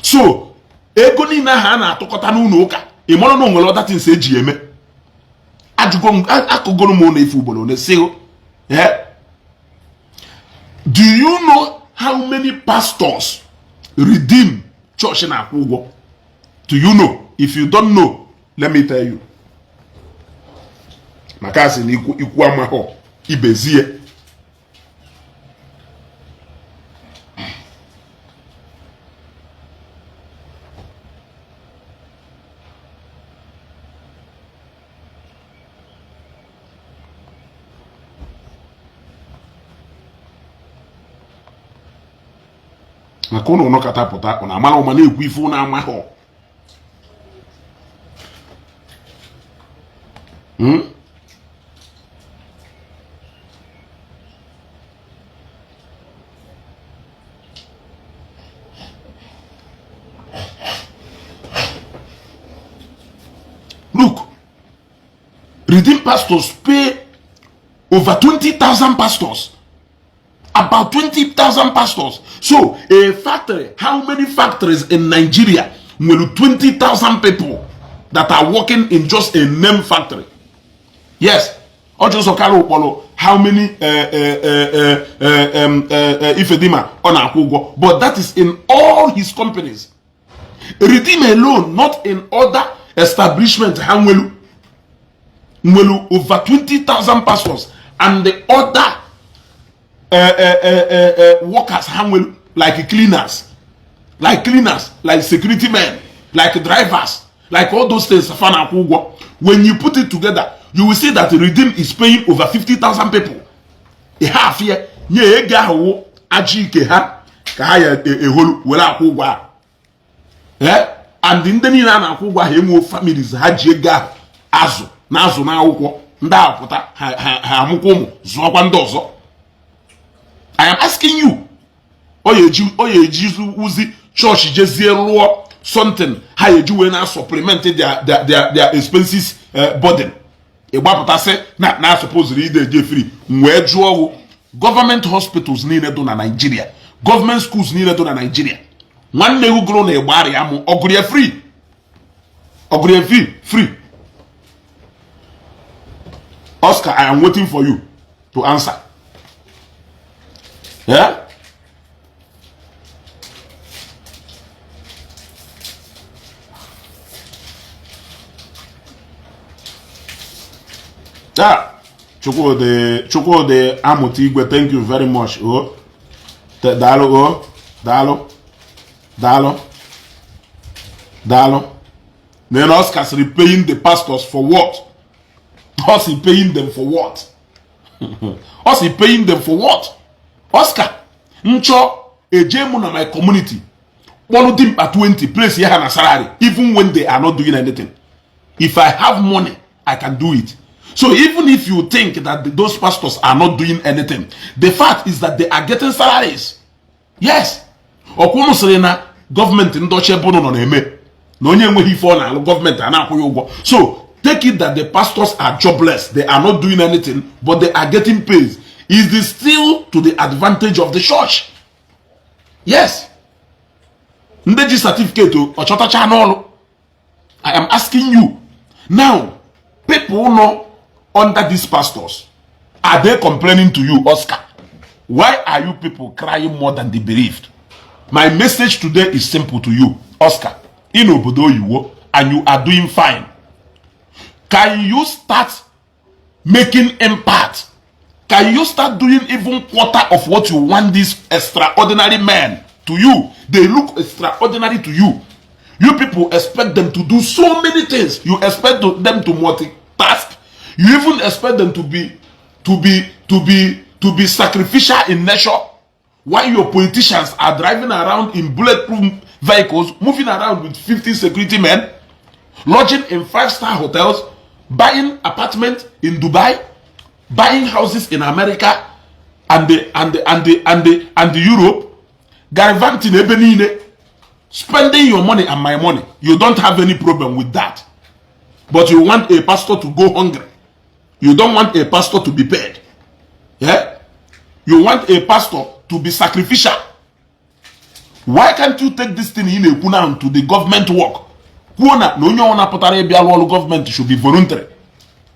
S1: so ego niile ahụ a na-atụkọta n'ụlọ ụka, ị mara na o nwere other things eji eme. Ajụgo m, akụgoro m ụlọ ife ugboro one sị, yeah, do you know how many pastors Redeem Church na-akwụ ụgwọ? Do you know? If you don't know, let me tell you. Maka asị na ikwu amahọ ibezie. Maka ụnụ nọkọta pụta ụnụ amara ụma na-ekwu ife ụnụ amahọ. Look, Redeemed pastors pay over 20,000 pastors. About 20,000 pastors. So, a factory, how many factories in Nigeria will 20,000 people that are working in just a name factory? Yes. Ojo Sokaro Okpolo, how many Ifedima ọ na-akwụ ụgwọ? But that is in all his companies. Redeem alone, not in other establishment. Ha nwelu over 20,000 pastors and the other workers ha nwelu, like cleaners, like security men, like drivers, like all those things fa na-akwụ ụgwọ. When you put it together, you will see that Redeem is paying over 50,000 people. Half here nye ego ahụ wụ ajọ ike ha ka ha ya eholu were akwụ ụgwọ ahụ. And ndị niile a na-akwụ ụgwọ ahụ enwe families ha ji ego ahụ azụ na azụ na akwụkwọ ndị ahụ pụta ha amụkwa ụmụ zụọkwa ndị ọzọ. I am asking you, ọ ya eji wuzi chọọchị jezie rụọ something ha eji wee na supplement their expenses burden. Ịgbapụtasị na supposed ide eje free wee jụọ ọgwụ gọọmenti hospitals niile dị na Nigeria, gọọmenti schools niile dị na Nigeria, nwanne gị gụrụ na ịgbarịa mụ ọgụrụ ya free, ọgụrụ ya free. Oscar, I am waiting for you to answer. Yeah? Yeah. Chukwudi Amụta Igwe, thank you very much. Oh. Daalụ, oh. Daalụ. Daalụ. Daalụ. Then Oscar is paying the pastors for what? Us is paying them for what? Us is paying them for what? Oscar, ncho eje mụ na my community kpọrọ dimkpa 20 place ya ha na salary even when they are not doing anything. If I have money, I can do it. So even if you think that those pastors are not doing anything, the fact is that they are getting salaries. Yes. Ọkwụnụ sịrị na gọọmenti ndị ọcha ebe ụnụ nọ na-eme na onye enweghị ife ọ na-alụ gọọmenti a na-akwụ ya ụgwọ. So take it that the pastors are jobless, they are not doing anything, but they are getting paid. Is this still to the advantage of the church? Yes. Ndị ji certificate ọchọtacha n'ọlụ. I am asking you. Now, people nọ under these pastors, are they complaining to you, Oscar? Why are you people crying more than the bereaved? My message today is simple to you, Oscar. In obodo oyiwo, and you are doing fine. Can you start making impact? Can you start doing even quarter of what you want these extraordinary men to you? They look extraordinary to you. You people expect them to do so many things. You expect them to multitask. You even expect them to be sacrificial in nature. While your politicians are driving around in bulletproof vehicles, moving around with 50 security men, lodging in 5-star hotels, buying apartments in Dubai, buying houses in America and the Europe, gallivanting ebe niile, spending your money and my money. You don't have any problem with that. But you want a pastor to go hungry. You don't want a pastor to be paid. Yeah? You want a pastor to be sacrificial. Why can't you take this thing in a now to the government work? Kwuo na onye ọ na-apụtara ịbịa alụ ọrụ gọọmenti should be voluntary.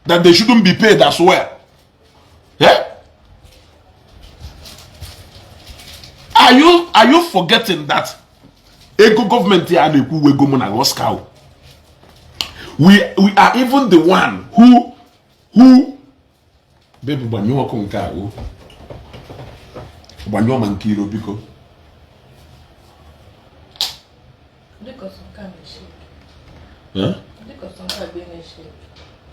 S1: That they shouldn't be paid as well. Yeah? Are you forgetting that Ego gọọmenti a na-ekwu ego mụ na Oscar. We are even the one who. Baby, gbanyụọ ọkụ nke a o, gbanyụọ ma nke iro, biko.
S2: Eh?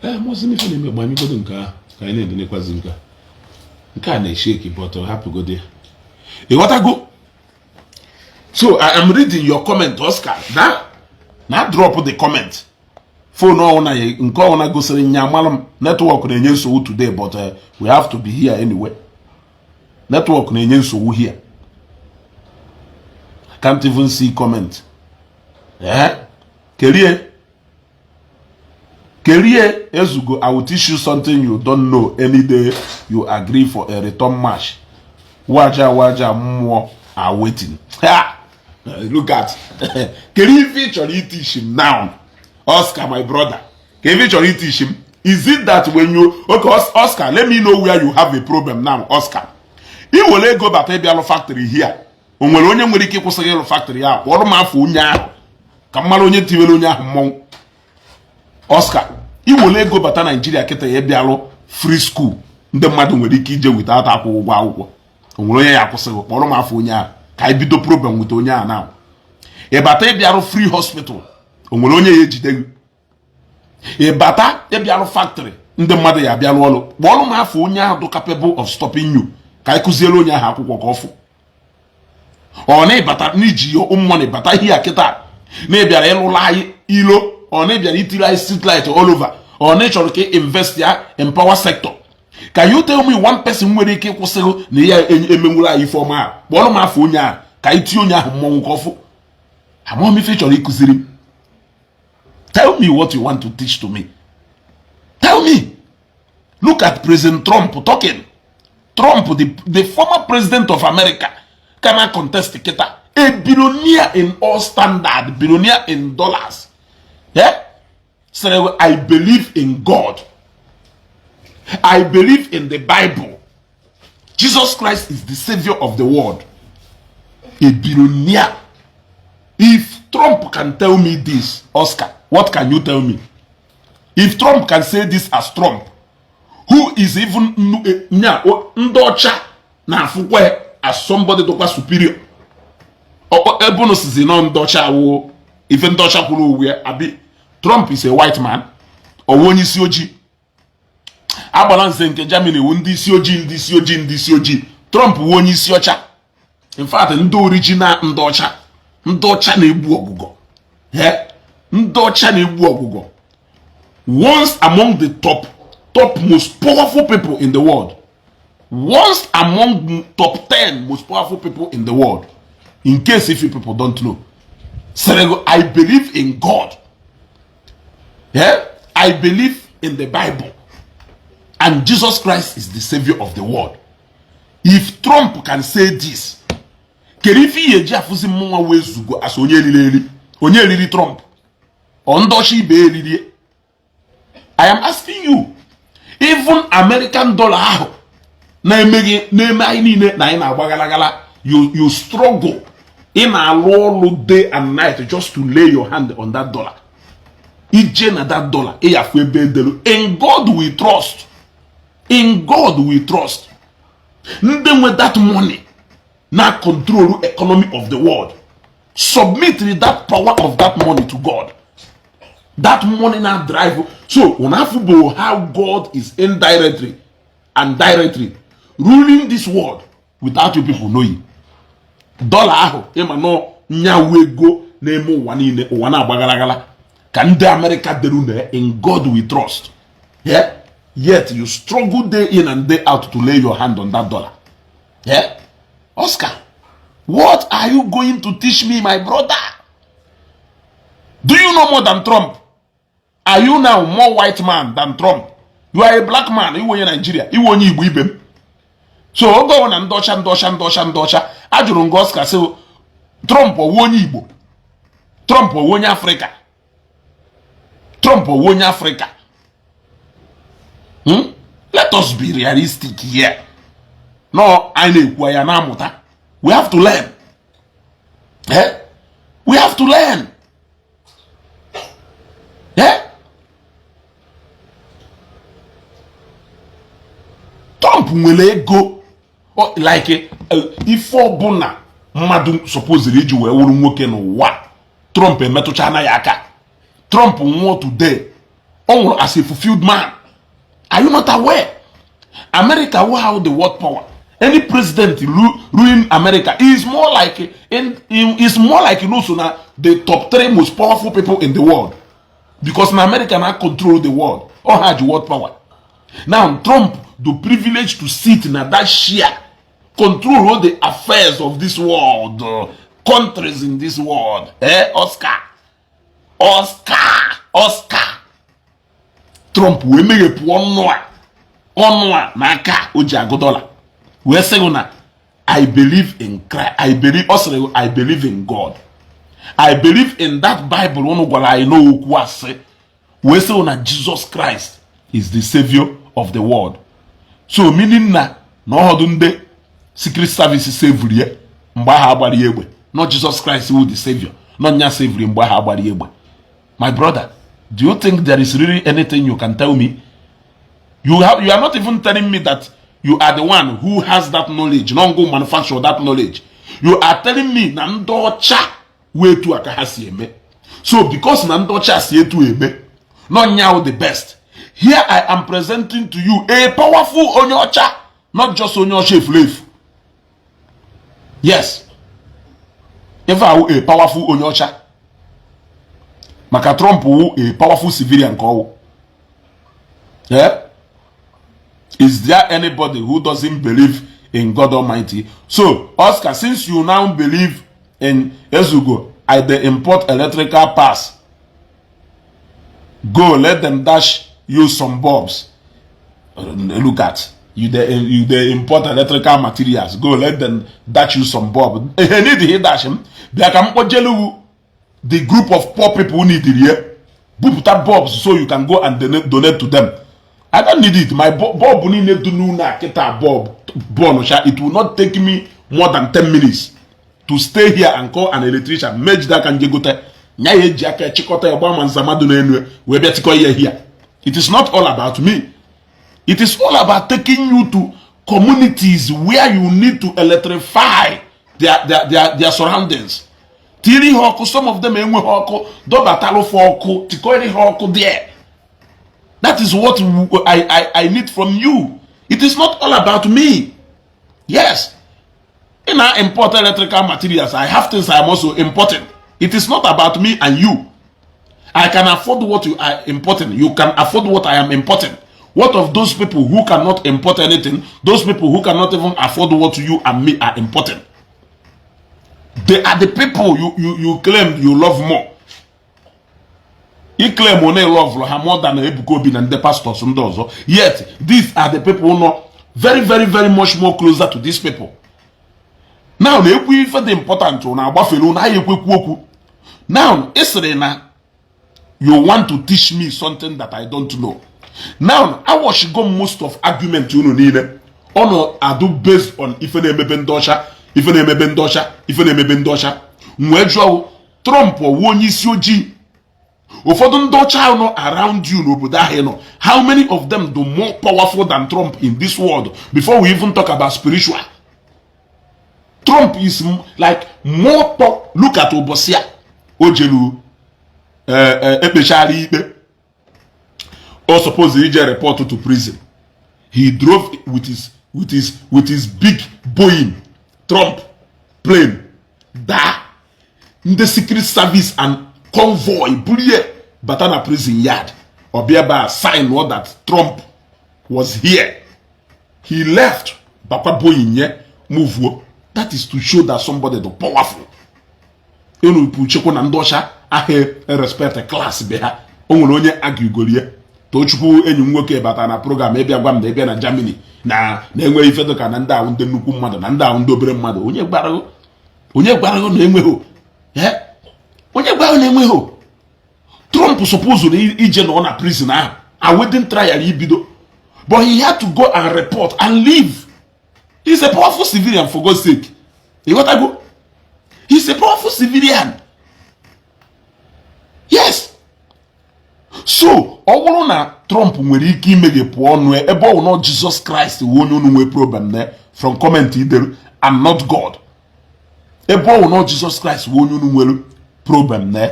S1: Ee, mụzi ife na-eme, gbanyụgodo nke ahụ ka anyị na-edenekwazi nke a. Nke a na-eshake, but hapụgodo ya. Ịghọtago? So I am reading your comment, Oscar. Na drop the comment. Phone ọwụna nke ọwụna gosiri nya amalụ m. Network na-enye nsogbu today, but we have to be here anyway. Network na-enye nsogbu here. I can't even see comment. Eh, kerie kerie ezugo. I will teach you something you don't know. Any day you agree for a return match, waja waja mmụọ are waiting. Ha! Look at, kedu ife ị chọrọ iteach m now, Oscar, my brother? Ka ife ị chọrọ iteach m? Is it that when you, okay, Oscar, let me know where you have a problem now. Oscar, ị were ego bata ịbịa lụ factory here, o nwere onye nwere ike ịkwụsị gị ịlụ factory ahụ? Kpọrọ m afọ onye ahụ ka m mara onye tiwere onye ahụ mmọnwụ. Oscar, ị were ego bata Naijiria kịta ya bịalụ free school, ndị mmadụ nwere ike ije without akwụ ụgwọ akwụkwọ, o nwere onye ya akwụsịghị? Kpọrọ m afọ onye ahụ ka anyị bido problem with onye ahụ now. Ị bata ịbịarụ free hospital, o nwere onye ya ejide gị? Ị bata ịbịarụ factory, ndị mmadụ ya abịalụ ọrụ, kpọrọ m afọ onye ahụ dị capable of stopping you ka anyị kụziere onye ahụ akwụkwọ ka ọ fụ. Ọ na ịbata n'iji ụmụ bata ihe a kịta na ịbịara ịlụla anyị ilo, ọ na ịbịara itiri anyị street light all over, ọ na ịchọrọ ka invest ya in power sector, can you tell me one person nwere ike ịkwụsịghị na ya emenwuru anyị ife ọma a? Kpọrọ m afọ onye ahụ ka anyị tinye onye ahụ mmọnwụ ka ọ fụ. Amaghị m ife ị chọrọ ịkụziri m. Tell me what you want to teach to me. Tell me. Look at President Trump talking. Trump, the former president of America, kana contest kịta, a billionaire in all standard, billionaire in dollars, yeah? Sịrị, "I believe in God. I believe in the Bible. Jesus Christ is the savior of the world." A billionaire. If Trump can tell me this, Oscar, what can you tell me? If Trump can say this as Trump, who is even nya ndị ọcha na-afụkwa as somebody dịkwa superior, ebe unu sizi nọ ndị ọcha awụ ife ndị ọcha kwuru uwe ya abi. Trump is a white man, ọwụ onye isi ojii. Agbara nze nke Germany wu ndị isi ojii, ndị isi ojii, ndị isi ojii. Trump wu onye isi ọcha. In fact, ndị original ndị ọcha, ndị ọcha na-egbu ọgụgọ, ndị ọcha na-egbu ọgụgọ, once among the top top most powerful people in the world, once among top 10 most powerful people in the world, in case if you people don't know, sịrị, "I believe in God, yeah? I believe in the Bible and Jesus Christ is the savior of the world." If Trump can say this, kedu ife ihe eji afụzi mmụnwa wee zugo as onye eriri eri, onye eriri Trump ọ ndị ọcha ibe eriri? I am asking you. Even American dollar ahụ na-emeghị na-eme anyị niile na anyị na-agba galagala, you struggle, ị na-alụ ọrụ day and night just to lay your hand on that dollar. Ije na that dollar, ịyafu ebe edelu, "In God we trust." In God we trust. Ndị nwe that money na control economy of the world submit that power of that money to God. That money na drive. So unafubo how God is indirectly and directly ruling this world without you people knowing. Dollar ahụ ịma nọ nyawu ego na-eme ụwa niile ụwa na-agba galagala ka ndị Amerịka deru na "In God we trust." Yeah? Yet you struggle day in and day out to lay your hand on that dollar. Yeah? Oscar, what are you going to teach me, my brother? Do you know more than Trump? Are you now more white man than Trump? You are a black man. Iwe onye Nigeria, iwe onye Igbo ibe m. So oge ọbụla ndị ọcha, ndị ọcha, ndị ọcha, ndị ọcha, ajụrụ nga Oscar sị, Trump ọwụ onye Igbo? Trump ọwụ onye Afrịka? Trump ọwụ onye Afrịka? Hmm? Let us be realistic here. No, anyị na-ekwu ya na-amụta. We have to learn. Eh? We have to learn. Yeah? Trump nwere ego like ife ọbụla mmadụ supposed iji wee wụrụ nwoke n'ụwa, Trump emetụchana ya aka. Trump nwụọ today, ọ nwụrụ as a fulfilled man. Are you not aware? America wow the world power. Any president ruling America is more like in, is more like so na the top three most powerful people in the world, because na America na control the world or has world power. Now Trump the privilege to sit na that chair, control all the affairs of this world, countries in this world. Eh, Oscar, Oscar, Oscar Trump wee meghepụ ọnụ a, ọnụ a n'aka o ji agụ dọla wee sị gị na "I believe in Christ, I believe." Ọ sịrị, "I believe in God, I believe in that Bible unu gwara anyị n'okwu asị." Wee sị na Jesus Christ is the savior of the world. So meaning na ọhọdụ ndị secret service sevuru ya mgbe ahụ agbara ya egbe, no, Jesus Christ wụ the savior, nọ nya sevuru mgbe ahụ agbara ya egbe. My brother, do you think there is really anything you can tell me? You are not even telling me that you are the one who has that knowledge, no go manufacture that knowledge. You are telling me na ndị ọcha wee etu a ka ha si eme. So because na ndị ọcha si etu eme, nọ nya the best. Here I am presenting to you a powerful onye ọcha, not just onye ọcha efulefu. Yes, ife awụ a powerful onye ọcha, maka Trump wụ a powerful civilian ka ọwụ. Yeah? Is there anybody who doesn't believe in God Almighty? So Oscar, since you now believe in Ezugo, I dey import electrical parts, go let them dash you some bulbs. Look at you dey, you dey import electrical materials, go let them dash you some bulb. Ihe need he dash m, bịa ka m kpọjeluwu the group of poor people need here, bupụta bulbs so you can go and donate to them. I don't need it. My bulb niile dị n'ụlọ a kịta, bulb bulb sha, it will not take me more than 10 minutes to stay here and call an electrician, mejide aka njegote nya ya, eji aka chịkọta ya, gba ma nzamadụ n'elu wee bịa tikọ ihe here. It is not all about me. It is all about taking you to communities where you need to electrify their surroundings. Tiri ha ọkụ. Some of them enweghị ọkụ, dọbatalụfụ ọkụ, tikọrọ ha ọkụ there. That is what I need from you. It is not all about me. Yes, in I import electrical materials, I have things I am also importing. It is not about me and you. I can afford what you are importing, you can afford what I am importing. What of those people who cannot import anything? Those people who cannot even afford what you and me are importing, they are the people you claim you love more. You claim only love ha more than Ebuka Obi na ndị pastors ndị ọzọ. Yet these are the people who know very very very much more closer to these people. Now na-ekwu ife dị important na agbafere na anyị ekwekwu okwu. Now ị sịrị na you want to teach me something that I don't know. Now I watch go most of argument unu niile, ọ nọ adụ based on ife na-emebe ndị ọcha, ife na-emebe ndị ọcha, ife na-emebe ndị ọcha. M wee jụọ, Trump ọwụ onye isi ojii? Ụfọdụ ndị ọcha ahụ nọ around you n'obodo ahụ ị nọ, how many of them do more powerful than Trump in this world, before we even talk about spiritual? Trump is like more look at ụbọchị a o jelu ekpechara ikpe, o suppose ije report to prison. He drove with his big Boeing Trump plane daa, ndị secret service and convoy bulie bata na prison yard. Ọ bịa ebe a sign that Trump was here. He left, bakwa Boeing nye move. That is to show that somebody dị powerful. Unu bụ chekwa na ndị ọcha ahụ respect class be ha. O nwere onye agụgorie Tochukwu, enyi m nwoke, bata na program ịbịa gwa m na ịbịa na Germany na na-enweghị ife dịka na ndị ahụ ndị nnukwu mmadụ na ndị ahụ ndị obere mmadụ. Onye gwara, onye gwara na enweghị? Onye gwara na enweghị? Trump supposed ije nọ na prison ahụ awaiting trial ibido, but he had to go and report and leave. He's a powerful civilian, for God's sake. Ịghọtago? He's a powerful civilian. Yes. So ọ bụrụ na Trump nwere ike imeghepụ ọnụ ebe ọ na Jesus Christ wụ onye unu nwee problem na from comment ideru and not God, ebe ọ na Jesus Christ wụ onye unu nwere problem na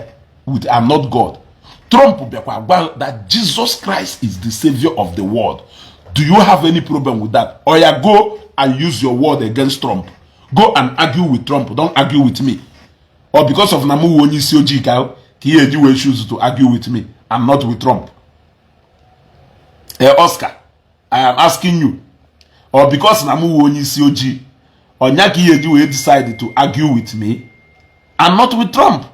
S1: with and not God, Trump bịakwa gwa that Jesus Christ is the savior of the world. Do you have any problem with that? Oya, go and use your word against Trump. Go and argue with Trump. Don't argue with me. Or because of na mụ onye isi ojii ka ihe eji wee choose to argue with me and not with Trump. Oscar, I am asking you. Or because na mụ onye isi ojii, onya ka ihe eji wee decide to argue with me and not with Trump?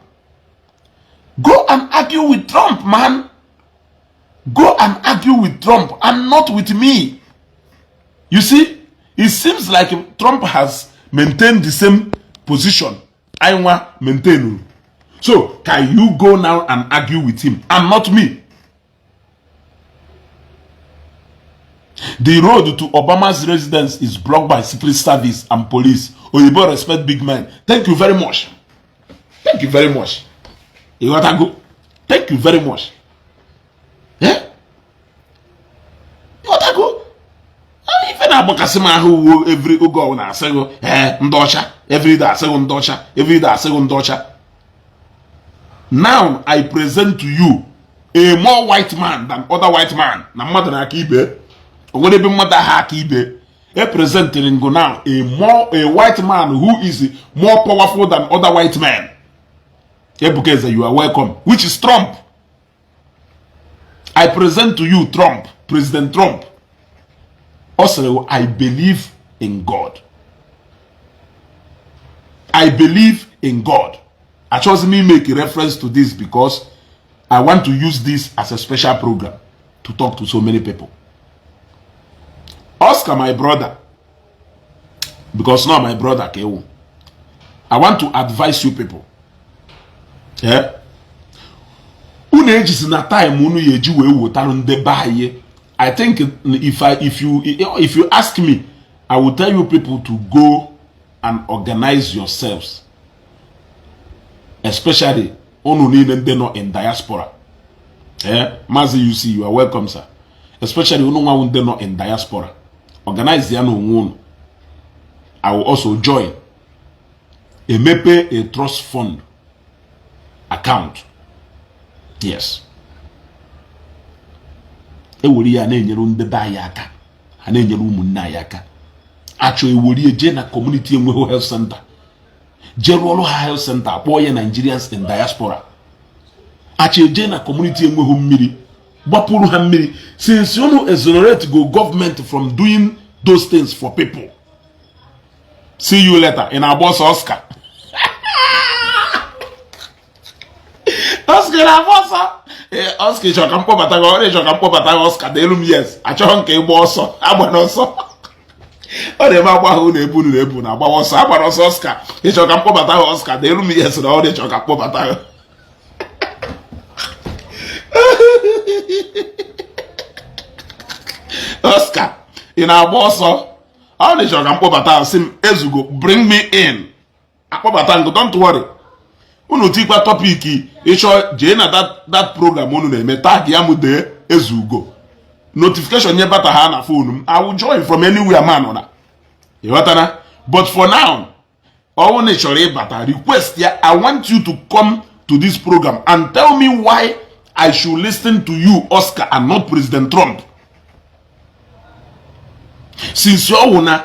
S1: Go and argue with Trump, man. Go and argue with Trump and not with me. You see, it seems like Trump has maintained the same position I want maintain. So can you go now and argue with him and not me? The road to Obama's residence is blocked by Secret Service and police. Oyibo respect big men. Thank you very much. Thank you very much. You got to go. Thank you very much. Yeah? You got to go. Ife na-agbakasị m ahụ uwe every oge ọ na-asịghị ndị ọcha every day asịghị ndị ọcha every day asịghị ndị ọcha. Now I present to you a more white man than other white man. Na mmadụ na-aka ibe o nwere ebe mmadụ ahụ aka ibe e presenting ngo now a white man who is more powerful than other white men. Ebuka Eze, you are welcome, which is Trump. I present to you Trump, President Trump. Also, I believe in God. I believe in God. I chose me make a reference to this because I want to use this as a special program to talk to so many people. Oscar, my brother, because now my brother Kewu, I want to advise you people. Yeah? Unu ejisi na time unu ya eji wee wetarụ ndị be anyị. I think if you ask me, I will tell you people to go and organize yourselves, especially unu niile ndị nọ in diaspora. Mazi UC, you are welcome, sir. Especially unu nwa ndị nọ in diaspora, organize ya na onwe unu. I will also join. Emepe a trust fund account. Yes. Ewere ya na-enyere ndị be anyị aka, ha na-enyere ụmụnne anyị aka. Achọ ewere jee na community enweghị health center, jee rụọrụ ha health center, kpọọ ya Nigerians in diaspora. Achọ eje na community enweghị mmiri, gbapụrụ ha mmiri. Since unu exonerate go government from doing those things for people. See you later. Ị na-agba ọsọ Oscar? Oscar na-agba ọsọ. Oscar, ịchọ ka m kpọbata gị? Ọ ịchọ ka m kpọbata gị Oscar? Delu m yes. Achọghị m ka ị gbaa ọsọ. Agba n'ọsọ. Ọ na-eme agba ahụ na-ebu unu na-ebu na agbawa ọsọ. Agba n'ọsọ Oscar. Ịchọ ka m kpọbata gị Oscar? Delu m yes na ọ ịchọ ka m kpọbata gị. Oscar, ị na-agba ọsọ? Ọ na-ịchọ ka m kpọbata, sị m ezugo, bring me in. Akpọbata ngụ, don't worry. Unu tikwa topic ịchọ jee na that program unu na-eme, tag ya m dee ezugo. Notification nye bata ha na phone m. I will join from anywhere man nọ na. Ịghọtara? But for now, ọ na ị chọrọ ịbata, request ya. I want you to come to this program and tell me why I should listen to you, Oscar, and not President Trump. Since you na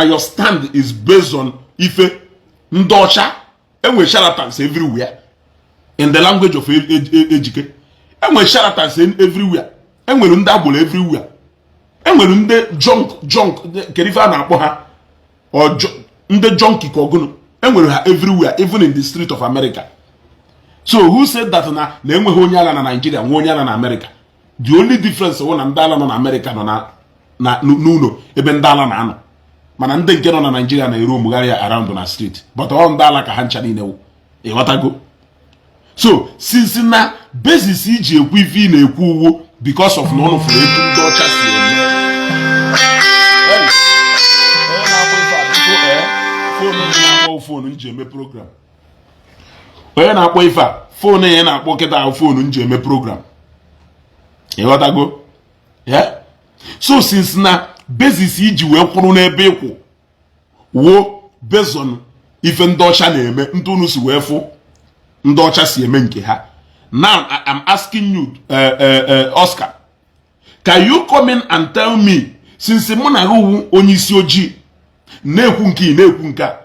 S1: your stand is based on ife ndị ọcha, enwe charlatans everywhere. In the language of Ejike, enwe charlatans everywhere, enwere ndị agboro everywhere, enwere ndị junk kedu ife a na-akpọ ha, ndị junkie ka ọgụnụ, enwere ha everywhere, even in the street of America. So who said that na enweghị onye ala na Nigeria, nwe onye ala na America? The only difference wụ na ndị ala nọ na America nọ na n'ụlọ ebe ndị ala na-anọ, mana ndị nke nọ na Nigeria na-eru omugharị ya around na street, but ọ ndị ala ka ha ncha niile wụ. Ịghọtago? So since na basis iji ekwu ife ị na-ekwu uwu because of na ụnụ fụrụ etu ndị ọcha si eme. Onye na-akpọ ife a, Phone ya na-akpọ kịta ahụ, phone m ji eme program, ịghọtago? Yeah, so since na basis iji wee kwụrụ n'ebe ịkwụ wuo based on ife ndị ọcha na-eme, ndị unu si wee fụ ndị ọcha si eme nke ha, now I am asking you, Oscar, can you come in and tell me, since mụ na gị wu onye isi ojii na-ekwu nke ị na-ekwu nke a,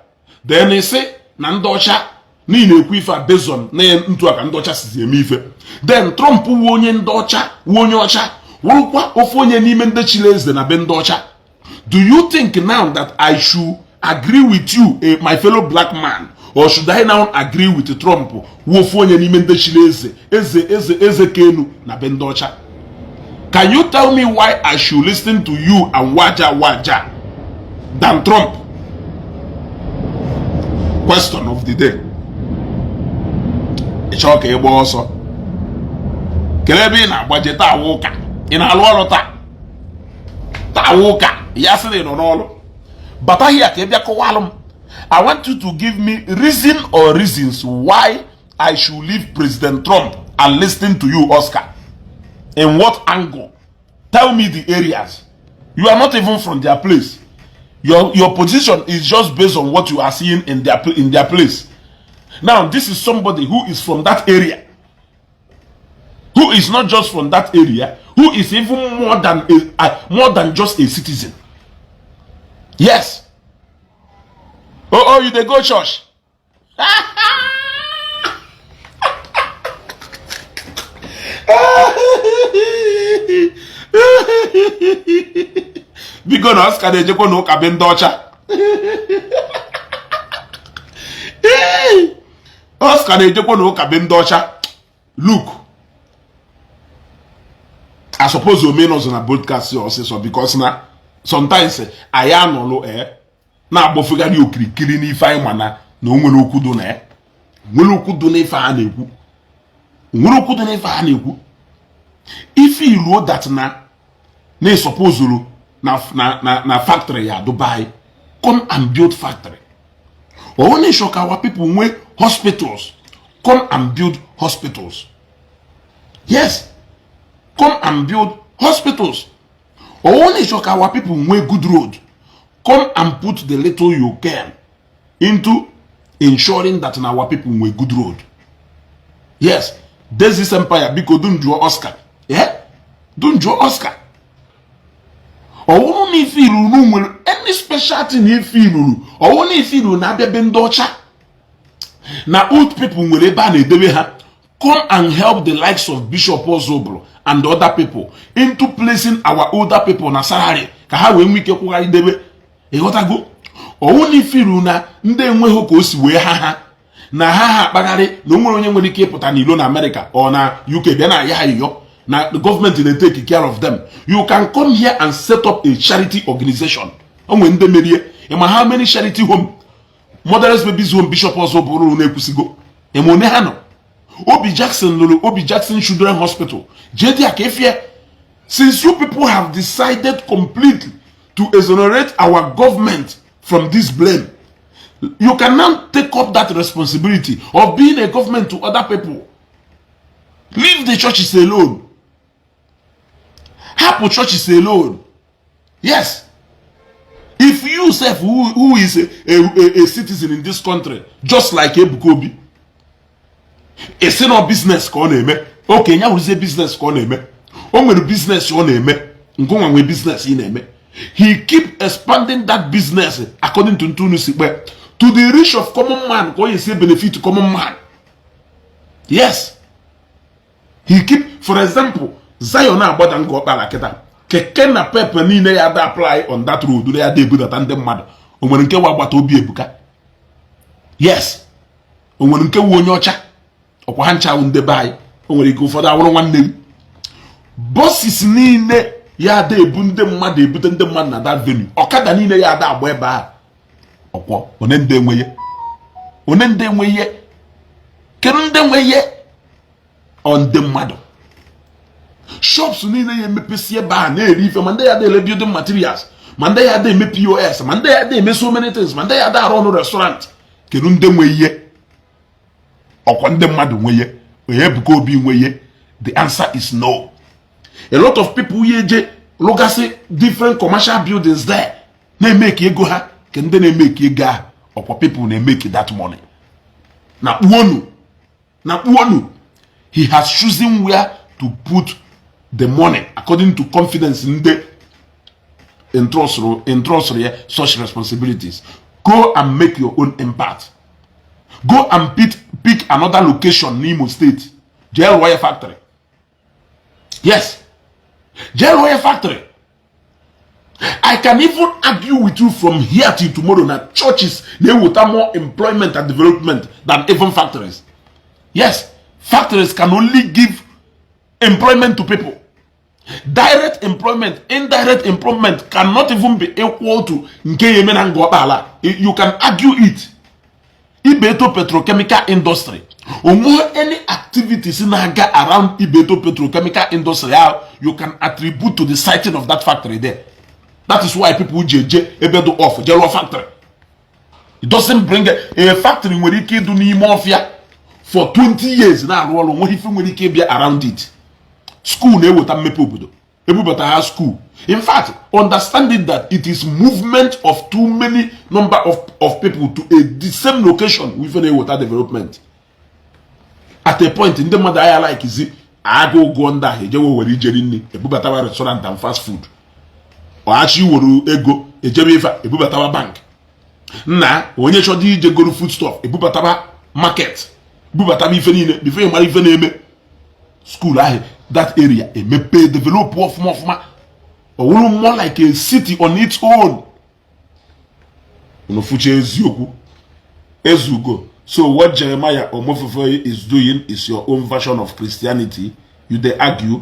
S1: then ị na ndị ọcha n'ihi na-ekwu ife a based on na ntu a ka ndị ọcha sizi eme ife, then Trump wu onye ndị ọcha, wu onye ọcha, wụrụkwa ofu onye n'ime ndị chiri eze na be ndị ọcha, do you think now that I should agree with you, my fellow black man, or should I now agree with Trump, wu ofu onye n'ime ndị chiri eze, eze, eze, eze kenu na be ndị ọcha? Can you tell me why I should listen to you and waja waja than Trump? Question of the day. Ị chọọ ka ị gbaa ọsọ, kelee ebe ị na-agbaje. Taa wụ ụka, ị na-alụ ọrụ taa? Taa wụ ụka, ya sị na ị nọ n'ọrụ, bata here ka ị bịa kọwalụ m. I want you to give me reason or reasons why I should leave President Trump and listen to you, Oscar. In what angle? Tell me the areas. You are not even from their place. Your position is just based on what you are seeing in their place. Now, this is somebody who is from that area, who is not just from that area, who is even more than just a citizen. Yes. Oh, you dey go church. Biko na Oscar na-ejekwa na ụka be ndị ọcha. Oscar na-ejekwa na ụka be ndị ọcha. Look, I suppose ome nọzọ na broadcast ọsịsọ, because na sometimes anyị anọlụ na-agbafegharị okirikiri n'ife anyị, mana na o nwere okwu dị na ya, nwere okwu dị n'ife a na-ekwu, nwere okwu dị n'ife a na-ekwu. Ife iluo that na na-esupposuru na factory ya Dubai, come and build factory. Or only shock our people nwee hospitals, come and build hospitals. Yes, come and build hospitals. Or only shock our people nwee good road, come and put the little you can into ensuring that our people nwee good road. Yes, this empire, biko dunjuo Oscar. Yeah, dunjuo Oscar. Ọwụrụ na ife iruru nwere any special thing, ife iruru, ọwụrụ na ife iruru na-abịa be ndị ọcha na old people nwere ebe a na-edebe ha, come and help the likes of Bishop Ozubulu and other people into placing our older people na salary ka ha wee nwee ike kwụgharị debe. Ịghọtago? Ọwụ na ife iruru na ndị enweghị ka o si wee ha na ha akpagharị na o nwere onye nwere ike ịpụta n'ilo na America or na UK bịa na ya ayịyọ na the government dey take care of them, you can come here and set up a charity organization. O nwere ndị merie. Ịma how many charity home, Motherless Babies Home, Bishop Ozubulu na-ekwusigo? Ịma one ha nọ? Obi Jackson lụrụ Obi Jackson Children Hospital. Jee dị ka efie. Since you people have decided completely to exonerate our government from this blame, you can now take up that responsibility of being a government to other people. Leave the churches alone. Hapụ churches alone. Yes, if you sef who is a citizen in this country, just like Ebuka Obi, esi na business ka ọ na-eme, okenye ya wụrụzie business ka ọ na-eme, o nwere business ọ na-eme, ngụnwa nwee business ị na-eme, he keep expanding that business according to ntunu si kpe to the reach of common man, ka ọ esi benefit common man. Yes, he keep, for example, Zion agbada nga ọkpara kịta, keke na pepe niile ya da apply on that road ya da ebudata ndị mmadụ. O nwere nke wa agbata obi Ebuka? Yes, o nwere nke wu onye ọcha? Ọkwa ha ncha ndị be anyị. O nwere ike ụfọdụ awụrụ nwanne m. Buses niile ya ada ebu ndị mmadụ, ebute ndị mmadụ na that venue, ọkada niile ya ada agba ebe ahụ, ọkwọ one ndị enwe ihe, one ndị enwe ihe. Kedu ndị nwe ihe? Ọ ndị mmadụ. Shops niile ya emepesi ebe a na-eri ife, ma ndị ya ada ele building materials, ma ndị ya ada eme POS, ma ndị ya ada eme so many things, ma ndị ya ada arụ ọnụ restaurant, kedu ndị nwe ihe? Ọkwa ndị mmadụ nwe ihe. Ebuka Obi nwe? The answer is no. A lot of people ya eje lụgasị different commercial buildings there na-emeki ego ha ka ndị na-emeki ego ahụ. Ọkwa people na-emeki that money na kpuonu na kpuonu. He has chosen where to put the money according to confidence ndị entrustrụ ya such responsibilities. Go and make your own impact. Go and pick another location n'Imo State, jee rụọ ya factory. Yes, jee rụọ ya factory. I can even argue with you from here till tomorrow na churches na-eweta more employment and development than even factories. Yes, factories can only give employment to people. Direct employment, indirect employment cannot even be equal to nke ya eme na Ngor Okpala. You can argue it. Ibeto Petrochemical Industry, onwe any activities na-aga around Ibeto Petrochemical Industry ahụ you can attribute to the siting of that factory there? That is why people ji eje ebe dị off jee rụọ factory. It doesn't bring a factory nwere ike ịdụ n'ime ọfịa for 20 years na-arụ ọrụ, nweghị ife nwere ike ịbịa around it. School na-eweta mmepe obodo, ebubata ha school. In fact, understanding that it is movement of too many number of people to the same location ife na-eweta development. At a point, ndị mmadụ agha like agụ ụgwọ ndị ahụ ejewe were ijeri nri, ebubatawa restaurant and fast food. Ọghachi were ego ejebe ife, ebubatawa bank. Nna onye chọdọ ije goro food stuff, ebubatawa market, bubataba ife niile. Before ị mara ife na-eme, school ahụ, that area emepe, develop ọfụma ọfụma, ọ wụrụ more like a city on its own. Unu fụcha eziokwu ezugo. So what Jeremiah Omoto is doing is your own version of Christianity. You dey argue.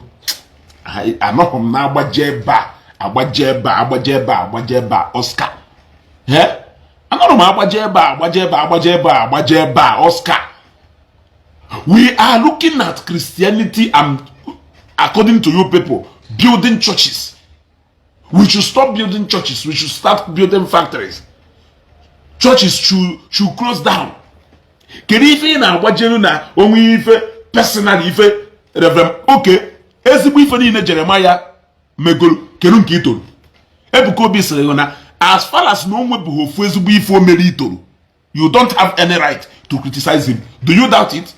S1: Anọghị m na-agbaje ebe a, agbaje ebe a, agbaje ebe a, agbaje ebe a, Oscar. Anọrọ m agbaje ebe a, agbaje ebe a, agbaje ebe a, agbaje ebe a, Oscar. We are looking at Christianity and, according to you people, building churches. We should stop building churches. We should start building factories. Churches should close down. Kedu ife ị na-agbajelu na onwe ife personal ife Reverend? Oke ezigbo ife niile Jeremiah megoro, kedu nke itoro? Ebuka Obi sịrị na as far as na o nwebughị ofu ezigbo ife o mere itoro, you don't have any right to criticize him. Do you doubt it?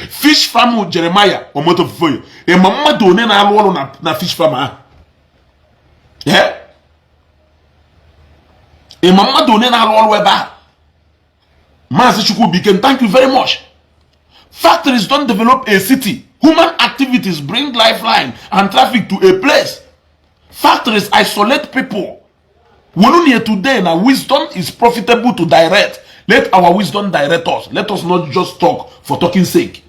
S1: Fish farm Jeremiah Omoto Fufeyin, ịma mmadụ one na-alụ ọrụ na fish farm ahụ? Ịma mmadụ one na-alụ ọrụ ebe ahụ? Maazị Chukwubikem, thank you very much. Factories don't develop a city. Human activities bring lifeline and traffic to a place. Factories isolate people. Wonu here today na wisdom is profitable to direct. Let our wisdom direct us. Let us not just talk for talking sake.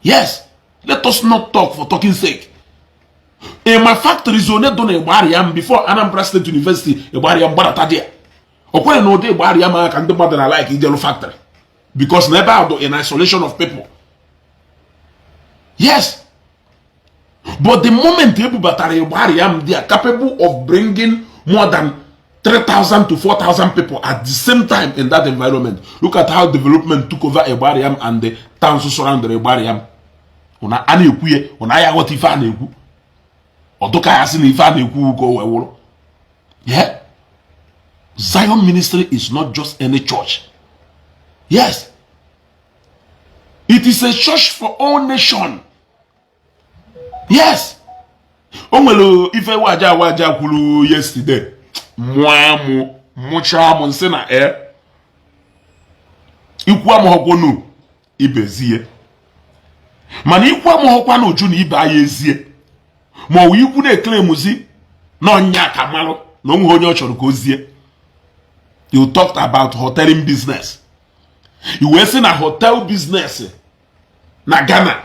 S1: Yes, let us not talk for talking sake. In my factories one dị na Igbariam before Anambra State University, Igbariam gbadata there. O kwere na ụdị Igbariam aka ndị mmadụ na like ijelu factory because na ebe ahụ dị in isolation of people. Yes, but the moment ebubatara Igbariam, they are capable of bringing more than 3,000 to 4,000 people at the same time in that environment. Look at how development took over Igbariam and the towns surrounding Igbariam. Una a na-ekwu ya, una ya aghọta ife a na-ekwu. Ọdụka ya sị na ife a na-ekwu ka o wee wụrụ. Yeah. Zion Ministry is not just any church. Yes. It is a church for all nation. Yes. O nwere ife waja waja kwuru yesterday. Mụọ amụ, mụchaa amụ, nsị na e. Ikwu amụghọkwonu ibezie. Mana ikwu amụghọkwa na uju na ibe aya ezie. Ma ọ bụ ikwu na-eclaimzi na ọnya ka malụ na onwe onye ọ chọrọ ka o zie. You talked about hoteling business. I wee sị na hotel business na Ghana,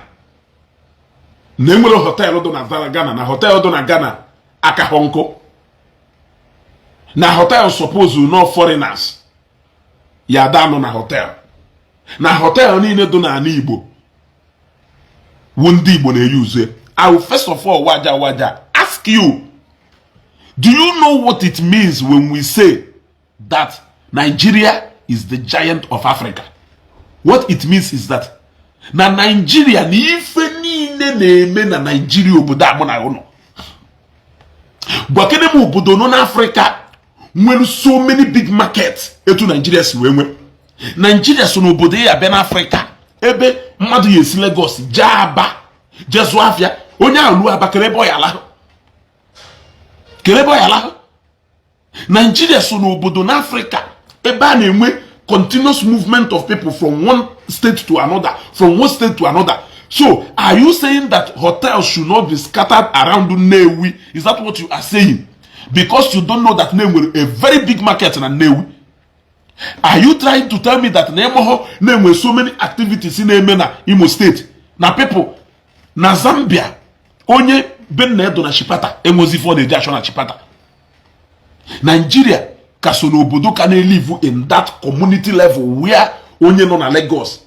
S1: na enwere hotel dị na Ghana, na hotel dị na Ghana aka họ nkụ, na hotel suppose no foreigners ya da nọ na hotel, na hotel niile dị n'ala Igbo wu ndị Igbo na-eyuzu. I will first of all, waja waja, ask you, do you know what it means when we say that Nigeria is the giant of Africa? What it means is that Na Naijiria, na ife niile na-eme na Naijiria, obodo a mụ na ụnọ, gwakene m obodo nọ n'Afrịka nwere so many big market etu Naijiria si wee nwee. Naijiria so n'obodo ya abịa n'Afrịka ebe mmadụ ya esi Lagos jee Aba jee zụọ afịa. Onye ahụ luo Aba, kere ebe ọ ya alahụ, kere ebe ọ ya alahụ. Naijiria so n'obodo n'Afrịka ebe a na-enwe continuous movement of people from one state to another, from one state to another. So are you saying that hotels should not be scattered around Nnewi? Is that what you are saying? Because you don't know that Nnewi nwere a very big market na Nnewi. Are you trying to tell me that na ịmụhụ na-enwe so many activities na-eme na Imo State, na people na Zambia, onye be nna edo na Chipata enwezi ife ọ na-eji achọ na Chipata? Nigeria ka so n'obodo ka na-elive in that community level where onye nọ na Lagos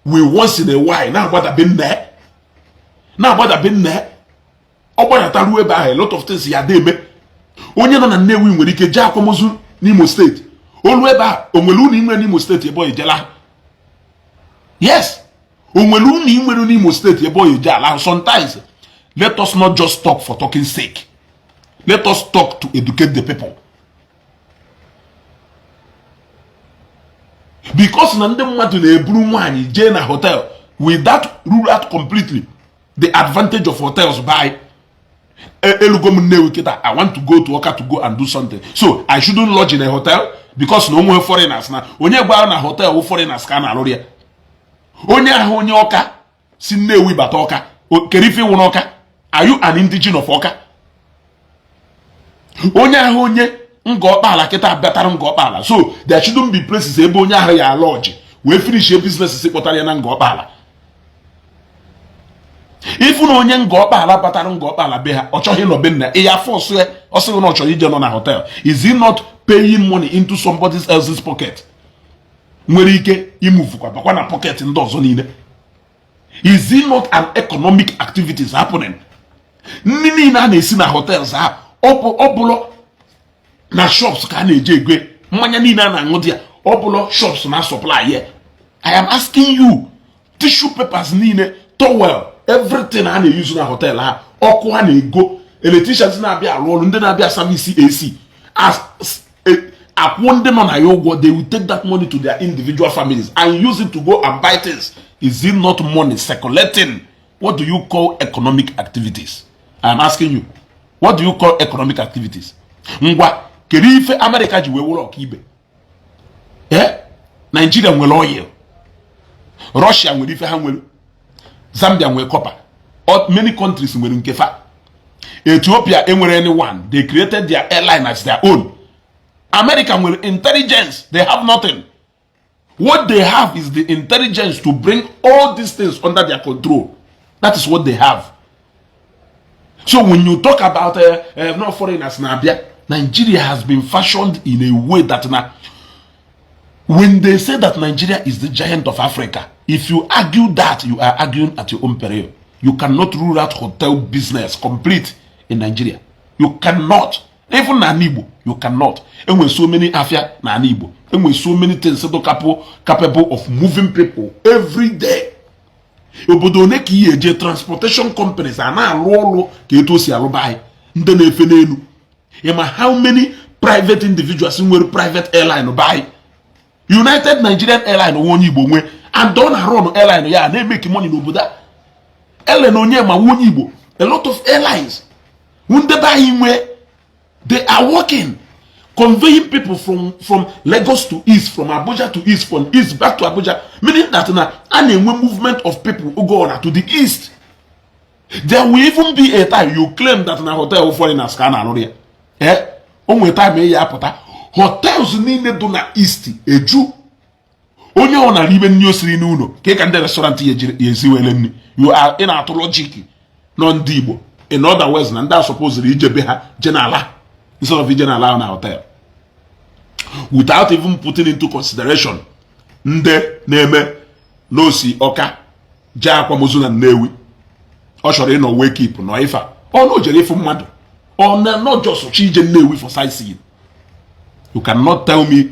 S1: we once in a while na-agbadabe nna ya, na-agbadabe nna ya. Ọ gbadata ruo ebe ahụ, a lot of things ya dị eme. Onye nọ na Nnewi nwere ike jee akwamozu n'Imo Steeti, olu ebe a o nwere ụlọ inwe n'Imo Steeti ebe ọ ejela. Yes, o nwere ụlọ inwere n'Imo Steeti ebe ọ eje ala. Sometimes let us not just talk for talking sake. Let us talk to educate the people, because na ndị mmadụ na-eburu nwaanyị jee na hotel without rule out completely the advantage of hotels. By elugo m Nnewi kịta, I want to go to Awka to go and do something, so I shouldn't lodge in a hotel because na onwe foreigners na onye gwara na hotel wụ foreigners ka a na-alụrụ ya. Onye ahụ, onye Ọka si Nnewi bata Ọka, kere ife ịwụ n'Ọka? Are you an indigene of Ọka? Onye ahụ, onye Ngor Okpala kịta batara Ngor Okpala, so there shouldn't be places ebe onye ahụ ya lodge wee finish business si kpọtara ya na Ngor Okpala. Ifu na onye Ngor Okpala batara Ngor Okpala be ha, ọ chọghị ịnọ be nna ya, force ya, ọ sịghị na ọ chọrọ ije nọ na hotel. Is he not paying money into somebody else's pocket nwere ike imuvukwa bakwa na pocket ndị ọzọ niile? Is it not an economic activities happening? Nri niile a na-esi na hotels ha, ọ bụlọ na shops ka a na-eje egwe? Mmanya niile a na-aṅụ dị ya, ọ bụlọ shops na supply ya? I am asking you. Tissue papers niile, towel, everything a na-eyuzu na hotel ha, ọkụ a na-ego, electricians na-abịa arụ ọrụ, ndị na-abịa service AC, akwụ ndị nọ na ya ụgwọ, they will take that money to their individual families and use it to go and buy things. Is it not money circulating? What do you call economic activities? I am asking you, what do you call economic activities? Ngwa, kedu ife America ji wee wụrụ ọkaibe? Ee, Nigeria nwere oil, Russia nwere ife ha nwere, Zambia nwere copper, many countries nwere nke fa. Ethiopia enwere any one. They created their airline as their own. America nwere intelligence. They have nothing. What they have is the intelligence to bring all these things under their control. That is what they have. So when you talk about no foreigners na-abịa, Nigeria has been fashioned in a way that na when they say that Nigeria is the giant of Africa, if you argue that, you are arguing at your own peril. You cannot rule out hotel business complete in Nigeria. You cannot. Even na Igbo, you cannot. Enwere so many afia na Igbo, enwere so many things so capable of moving people every day. Obodo one ka ihe eje, transportation companies a na-alụ ọrụ ka etu o si alụba anyị, ndị na-efe n'elu. Ịma how many private individuals nwere private airline be anyị? United Nigerian Airline nwe onye Igbo nwe, and ọ na-arụ airline ya na-emeki money n'obodo a. Ellen Onyema nwe onye Igbo. A lot of airlines ndị be anyị nwe, they are working, conveying people from Lagos to East, from Abuja to East, from East back to Abuja, meaning that na a na-enwe movement of people go on to the East. There will even be a time you claim that na hotel foreigners ka a na-alụrụ ya. Eh, o nwere time ya apụta, hotels niile dị na East eju. Onye ọ nara ibe nri o siri n'ụlọ ka ka ndị restaurant ya esi wele nri. You are ị na-atụ logic nọ ndị Igbo. In other words, na ndị a supposed ijebe ha je n'ala instead of ije n'ala na hotel, without even putting into consideration ndị na-eme n'osi Ọka jee akwamozu na Nnewi, ọ chọrọ ịnọ wake up nọ ife a, ọ na o jere ịfụ mmadụ, ọ na not just chi ije Nnewi for sightseeing. You cannot tell me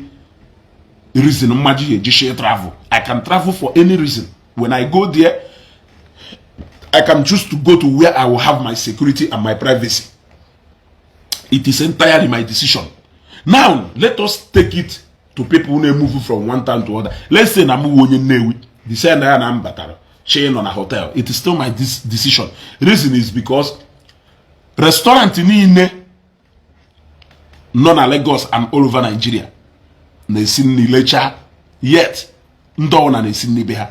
S1: reason mmadụ ga-eji share travel. I can travel for any reason. When I go there, I can choose to go to where I will have my security and my privacy. It is entirely my decision. Now, let us take it to people who move from one town to other. Let's say na mụ onye Nnewi, decide na ya na m batara chi nọ na hotel. It is still my decision. Reason is because restaurant niile nọ na Lagos and all over Nigeria na-esi nri lechaa, yet ndị ọbụla na-esi nri be ha.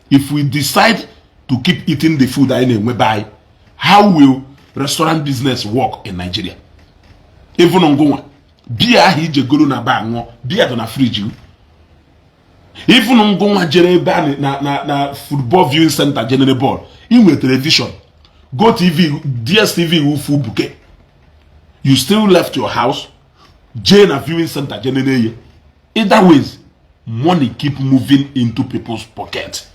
S1: If we decide to keep eating the food anyị na-enwe be anyị, how will restaurant business work in Nigeria? Even ngụnwa biya ahụ ije goro na ba ṅụọ biya dị na fridge. Even ngụnwa jere ebe a na football viewing center jenere ball, inwe television, Go TV, DSTV wu full bouquet, you still left your house, jee na viewing center jenere ye. Either ways, money keep moving into people's pocket.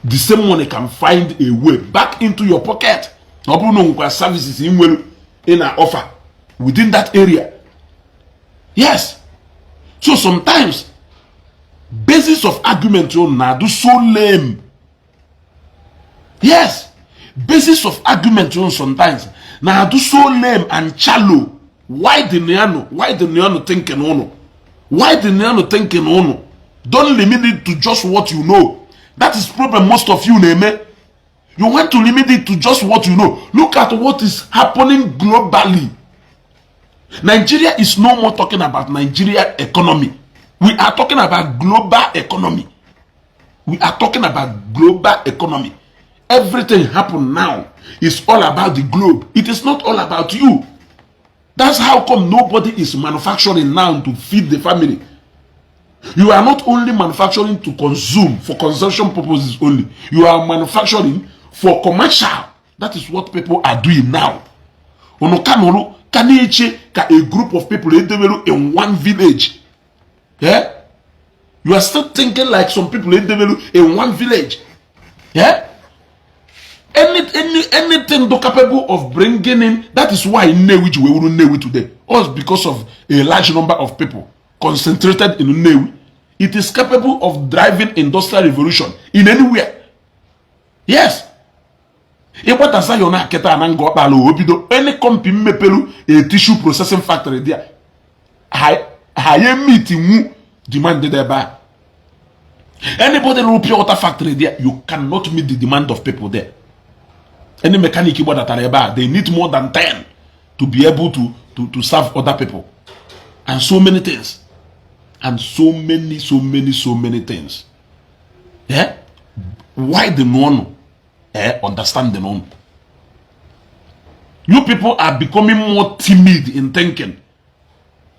S1: The same money can find a way back into your pocket, ọ bụrụ na o nwekwa services ị nwere ị na offer within that area. Yes, so sometimes basis of argument unu na-adụ so lame. Yes, basis of argument unu sometimes na-adụ so lame and shallow. Why the nano, why the nano thinking unu, why the nano thinking unu? Don't limit it to just what you know. That is problem most of you na-eme. You want to limit it to just what you know. Look at what is happening globally. Nigeria is no more talking about Nigeria economy. We are talking about global economy. We are talking about global economy. Everything happen now is all about the globe. It is not all about you. That's how come nobody is manufacturing now to feed the family. You are not only manufacturing to consume, for consumption purposes only. You are manufacturing for commercial. That is what people are doing now. Unu ka nọrọ ka na-eche ka a group of people edebelu in one village. Yeah? You are still thinking like some people edebelu in one village. Yeah? Anything do capable of bringing in. That is why Nnewi ji wee wuru Nnewi today. Us because of a large number of people concentrated in Nnewi. It is capable of driving industrial revolution in anywhere. Yes. Ịgbata Zion a kịta na nga ọkpala obido any company mmepelu a tissue processing factory there, ha ye meet nwu demand dị ebe a. Anybody rụrụ pure water factory there, you cannot meet the demand of people there. Any mechanic gbadatara ebe a, they need more than 10 to be able to serve other people, and so many things, and so many, so many, so many things. Yeah, why the no understand the no? You people are becoming more timid in thinking.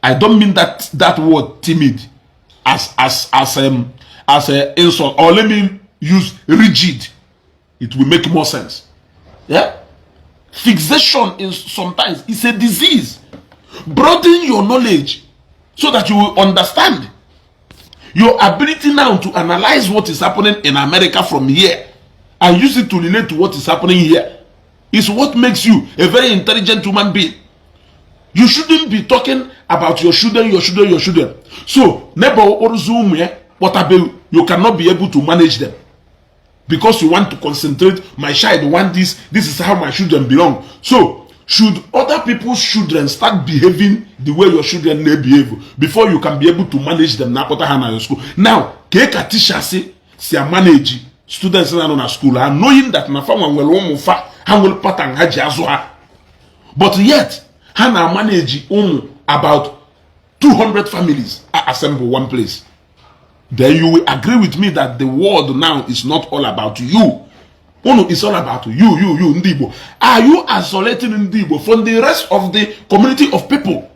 S1: I don't mean that word "timid" as a insult, or let me use "rigid". It will make more sense. Yeah, fixation is sometimes, it's a disease. Broaden your knowledge so that you will understand. Your ability now to analyze what is happening in America from here and use it to relate to what is happening here is what makes you a very intelligent human being. You shouldn't be talking about your children, your children, your children. So neighbor ụzọ ụmụ ya kpọtabeghị, you cannot be able to manage them because you want to concentrate. My child want this. This is how my children belong. So should other people's children start behaving the way your children may behave before you can be able to manage them na akpọta ha na your school now? Ka ka teacher si manage students na-anọ na school ha, knowing that na fa nwa nwere ụmụ fa, ha nwere pattern ha ji azụ ha, but yet ha na manage ụmụ about 200 families are assemble one place? Then you will agree with me that the world now is not all about you. Unu is all about you, you, you. Ndị Igbo, are you isolating ndị Igbo from the rest of the community of people?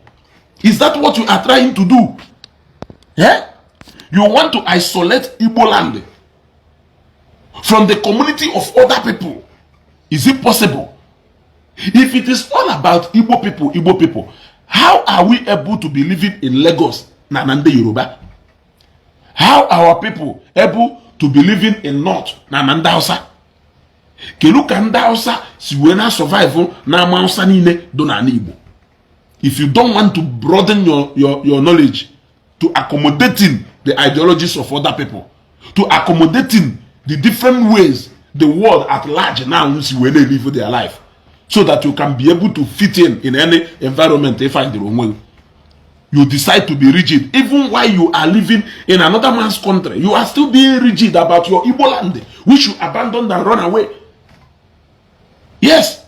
S1: Is that what you are trying to do? Yeah? You want to isolate Igbo land from the community of other people? Is it possible? If it is all about Igbo people, Igbo people, how are we able to be living in Lagos na ndị Yoruba? How our people able to be living in North na ndị Hausa? Kedu ka ndị Hausa si wee na survive na ama Hausa niile do n'ala Igbo? If you don't want to broaden your knowledge to accommodating the ideologies of other people, to accommodating The different ways the world at large now si wee na-live their life, so that you can be able to fit in any environment you find your onwe. You decide to be rigid even while you are living in another man's country. You are still being rigid about your Igbo land, which you abandoned and run away. Yes,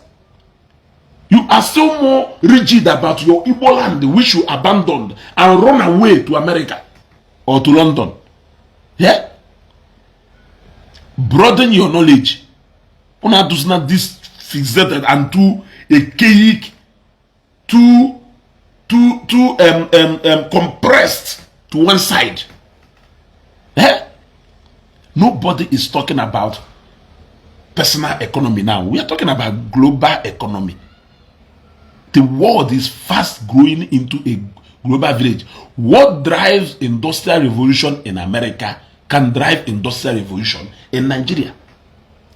S1: you are still more rigid about your Igbo land, which you abandoned and run away to America or to London. Yeah, broaden your knowledge. Una does not this fixated and too archaic, too compressed to one side. Eh? Nobody is talking about personal economy now. We are talking about global economy. The world is fast growing into a global village. What drives industrial revolution in America can drive industrial revolution in Nigeria.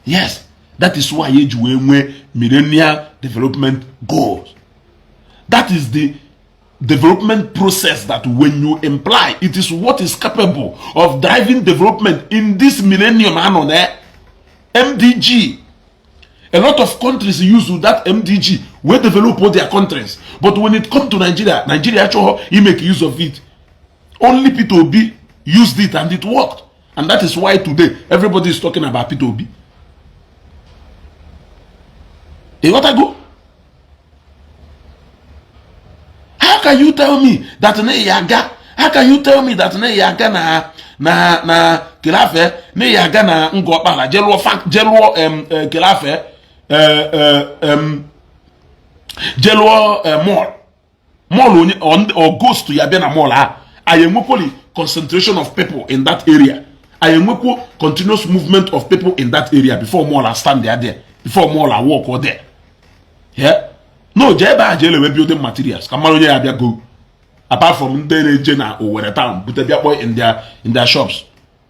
S1: Yes, that is why eji wee nwee Millennial Development Goals. That is the development process that when you imply it, is what is capable of driving development in this millennium anọ na MDG. A lot of countries use that MDG wey develop all their countries, but when it come to Nigeria, Nigeria achọghọ make use of it. Only Peter Obi used it and it worked, and that is why today everybody is talking about Peter Obi. Ịghọtago? How can you tell me that na ya aga, how can you tell me that na ya aga na kelafe, na ya aga na Ngọkpala je lụọ kelafe, je lụọ mall, mall onye or ghost ya bịa na mall a? Anyị enwekwoli concentration of people in that area. Anyị enwekwo continuous movement of people in that area before mall a stand there, before mall a work there. Yeah, no, jee ebe a jee lewe building materials ka mara onye ya bịa go, apart from ndị na-eje na Owerri town bute bịa kpọọ in their shops,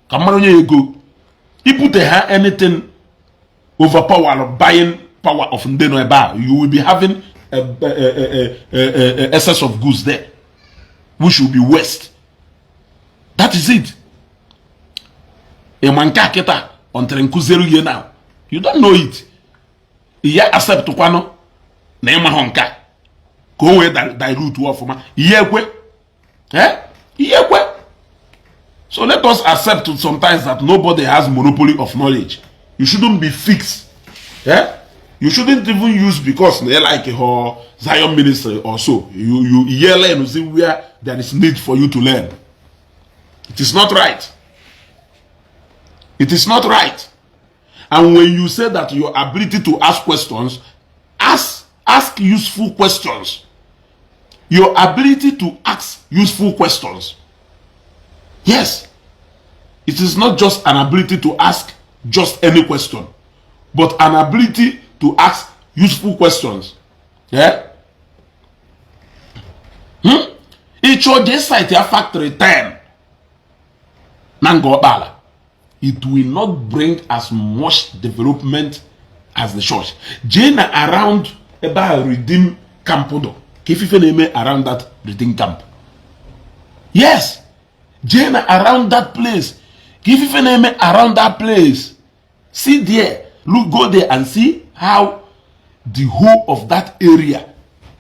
S1: ka mara onye ya ego ibute ha anything overpower buying power of ndị nọ ebe a. You will be having a excess of goods there which will be waste. That is it. Ịma nke a kịta until nkụziere ihe now, you don't know it. Ya accept kwanụ na ịmahụ nke a ka o wee dilute ọfụma ihe ekwe, ihe ekwe. So let us accept sometimes that nobody has monopoly of knowledge. You shouldn't be fixed. Yeah? You shouldn't even use because they like her Zion ministry or so. You learn, see where there is need for you to learn. It is not right. It is not right. And when you say that your ability to ask questions, ask useful questions. Your ability to ask useful questions. Yes. It is not just an ability to ask just any question, but an ability to ask useful questions. Yeah? Hmm? Ịchọ jee site ya factory 10 na Ngọkpala. It will not bring as much development as the church. Jee na around ebe a Redeem Camp dọ ka ifife na-eme around that Redeem Camp. Yes, jee na around that place ka ifife na-eme around that place. See there, look, go there and see how the whole of that area,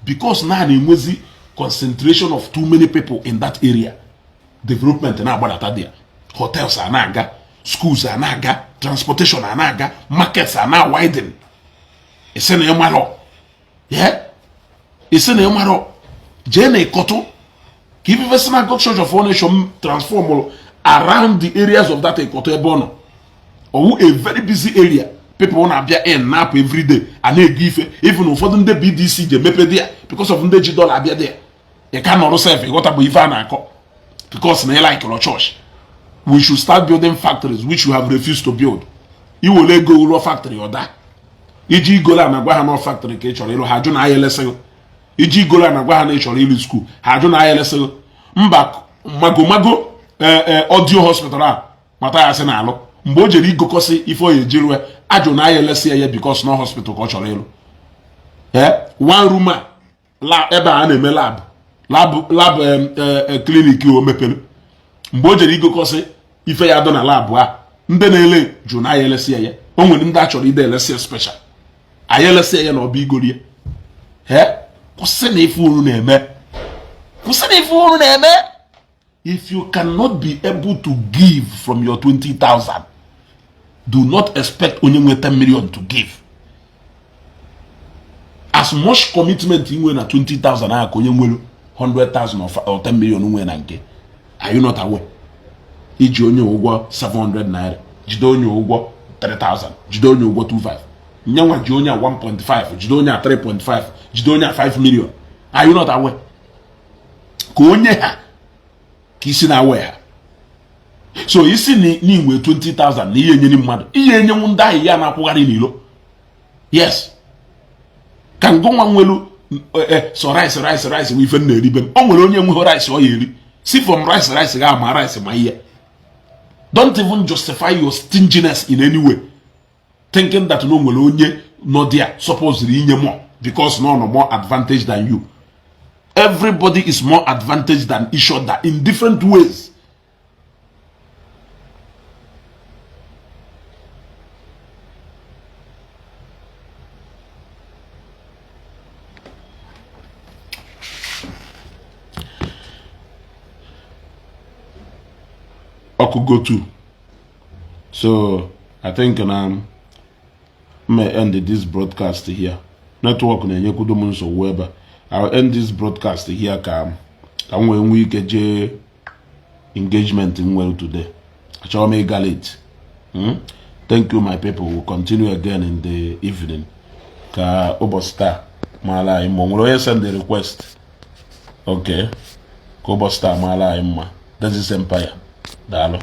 S1: because now na-enwezi concentration of too many people in that area, development na-agbadata there. Hotels a na-aga, schools a na-aga, transportation a na-aga, markets a na-widen. Isi na ịmarọ, yeah, isi na ịmarọ. Jee na Ịkọtụ ka ifife Synagogue Church of All Nation transform around the areas of that Ịkọtụ ebe ọ nọ. Ọwụ a very busy area. People na-abịa in na-apụ every day, a na-ego ife. Even ụfọdụ ndị BDC ji emepe dị ya because of ndị ji dollar abịa dị ya. Ị ka nọrọ sef, ịghọta bụ ife a na-akọ, because na ị like church. We should start building factories which you have refused to build. Iwere ego rụọ factory, ọda iji igolo a na-agwa ha nọ factory ka ị chọrọ ịrụ, ha ajụ na ahịa elesịghị. Iji igolo a na-agwa ha na ị chọrọ ịrụ school, ha ajụ na ahịa elesịghị. Mba, magomago audio hospital a mata ya sị na alụ mgbe o jere igokọsị ife ọ ya ejeruo, ajụ na ahịa elesị ya because na hospital ka ọ chọrọ ịrụ. Ee, one room a ebe a na-eme lab clinic o mepere, mgbe o jere igokọsị ife ya dọ na lab a, Ndị na-ele jụ na anyị elesi ya. O nwere ndị a chọrọ ide elesi ya special. Anyị elesi ya na ọba igorie. He, kwụsị na ife unu na-eme. Kwụsị na ife unu na-eme. If you cannot be able to give from your 20,000, do not expect onye nwe 10 million to give. As much commitment inwe na 20,000 ahụ ka onye nwere 100,000 or 10 million nwe na nke. Are you not aware? Iji onye ụgwọ 700 naira, jide onye ụgwọ 3,000, jide onye ụgwọ 25. Nyanwa ji onye a 1.5, jide onye a 3.5, jide onye a 5 million. Are you not aware? Ka onye ha ka isi na-awe ha. So isi na inwe 20,000 na ihe enyere mmadụ, ihe enyenwu ndị ahụ ya na-akwụgharị n'ilo. Yes. Ka ngụnwa nwelu so rice rice rice bụ ife m na-eribe m. O nwere onye enweghị rice ọ ya eri. Si from rice rice ga ama rice ma ihe. Don't even justify your stinginess in any way, thinking that no nwere onye nọ there supposed inye more because no no more advantage than you. Everybody is more advantage than each other in different ways. Ọkụ go to. So I think na may end this broadcast here. Network na-enyekwudo m nsogbu ebe a. I'll end this broadcast here ka m wee nwee ike jee engagement m nwere today. Achọrọ m ịga late. Thank you, my people. We'll continue again in the evening. Ka ụbọchị taa maara anyị mma. O nwere onye send the request? Okay. Ka ụbọchị taa maara anyị mma. This is Empire. Daalụ.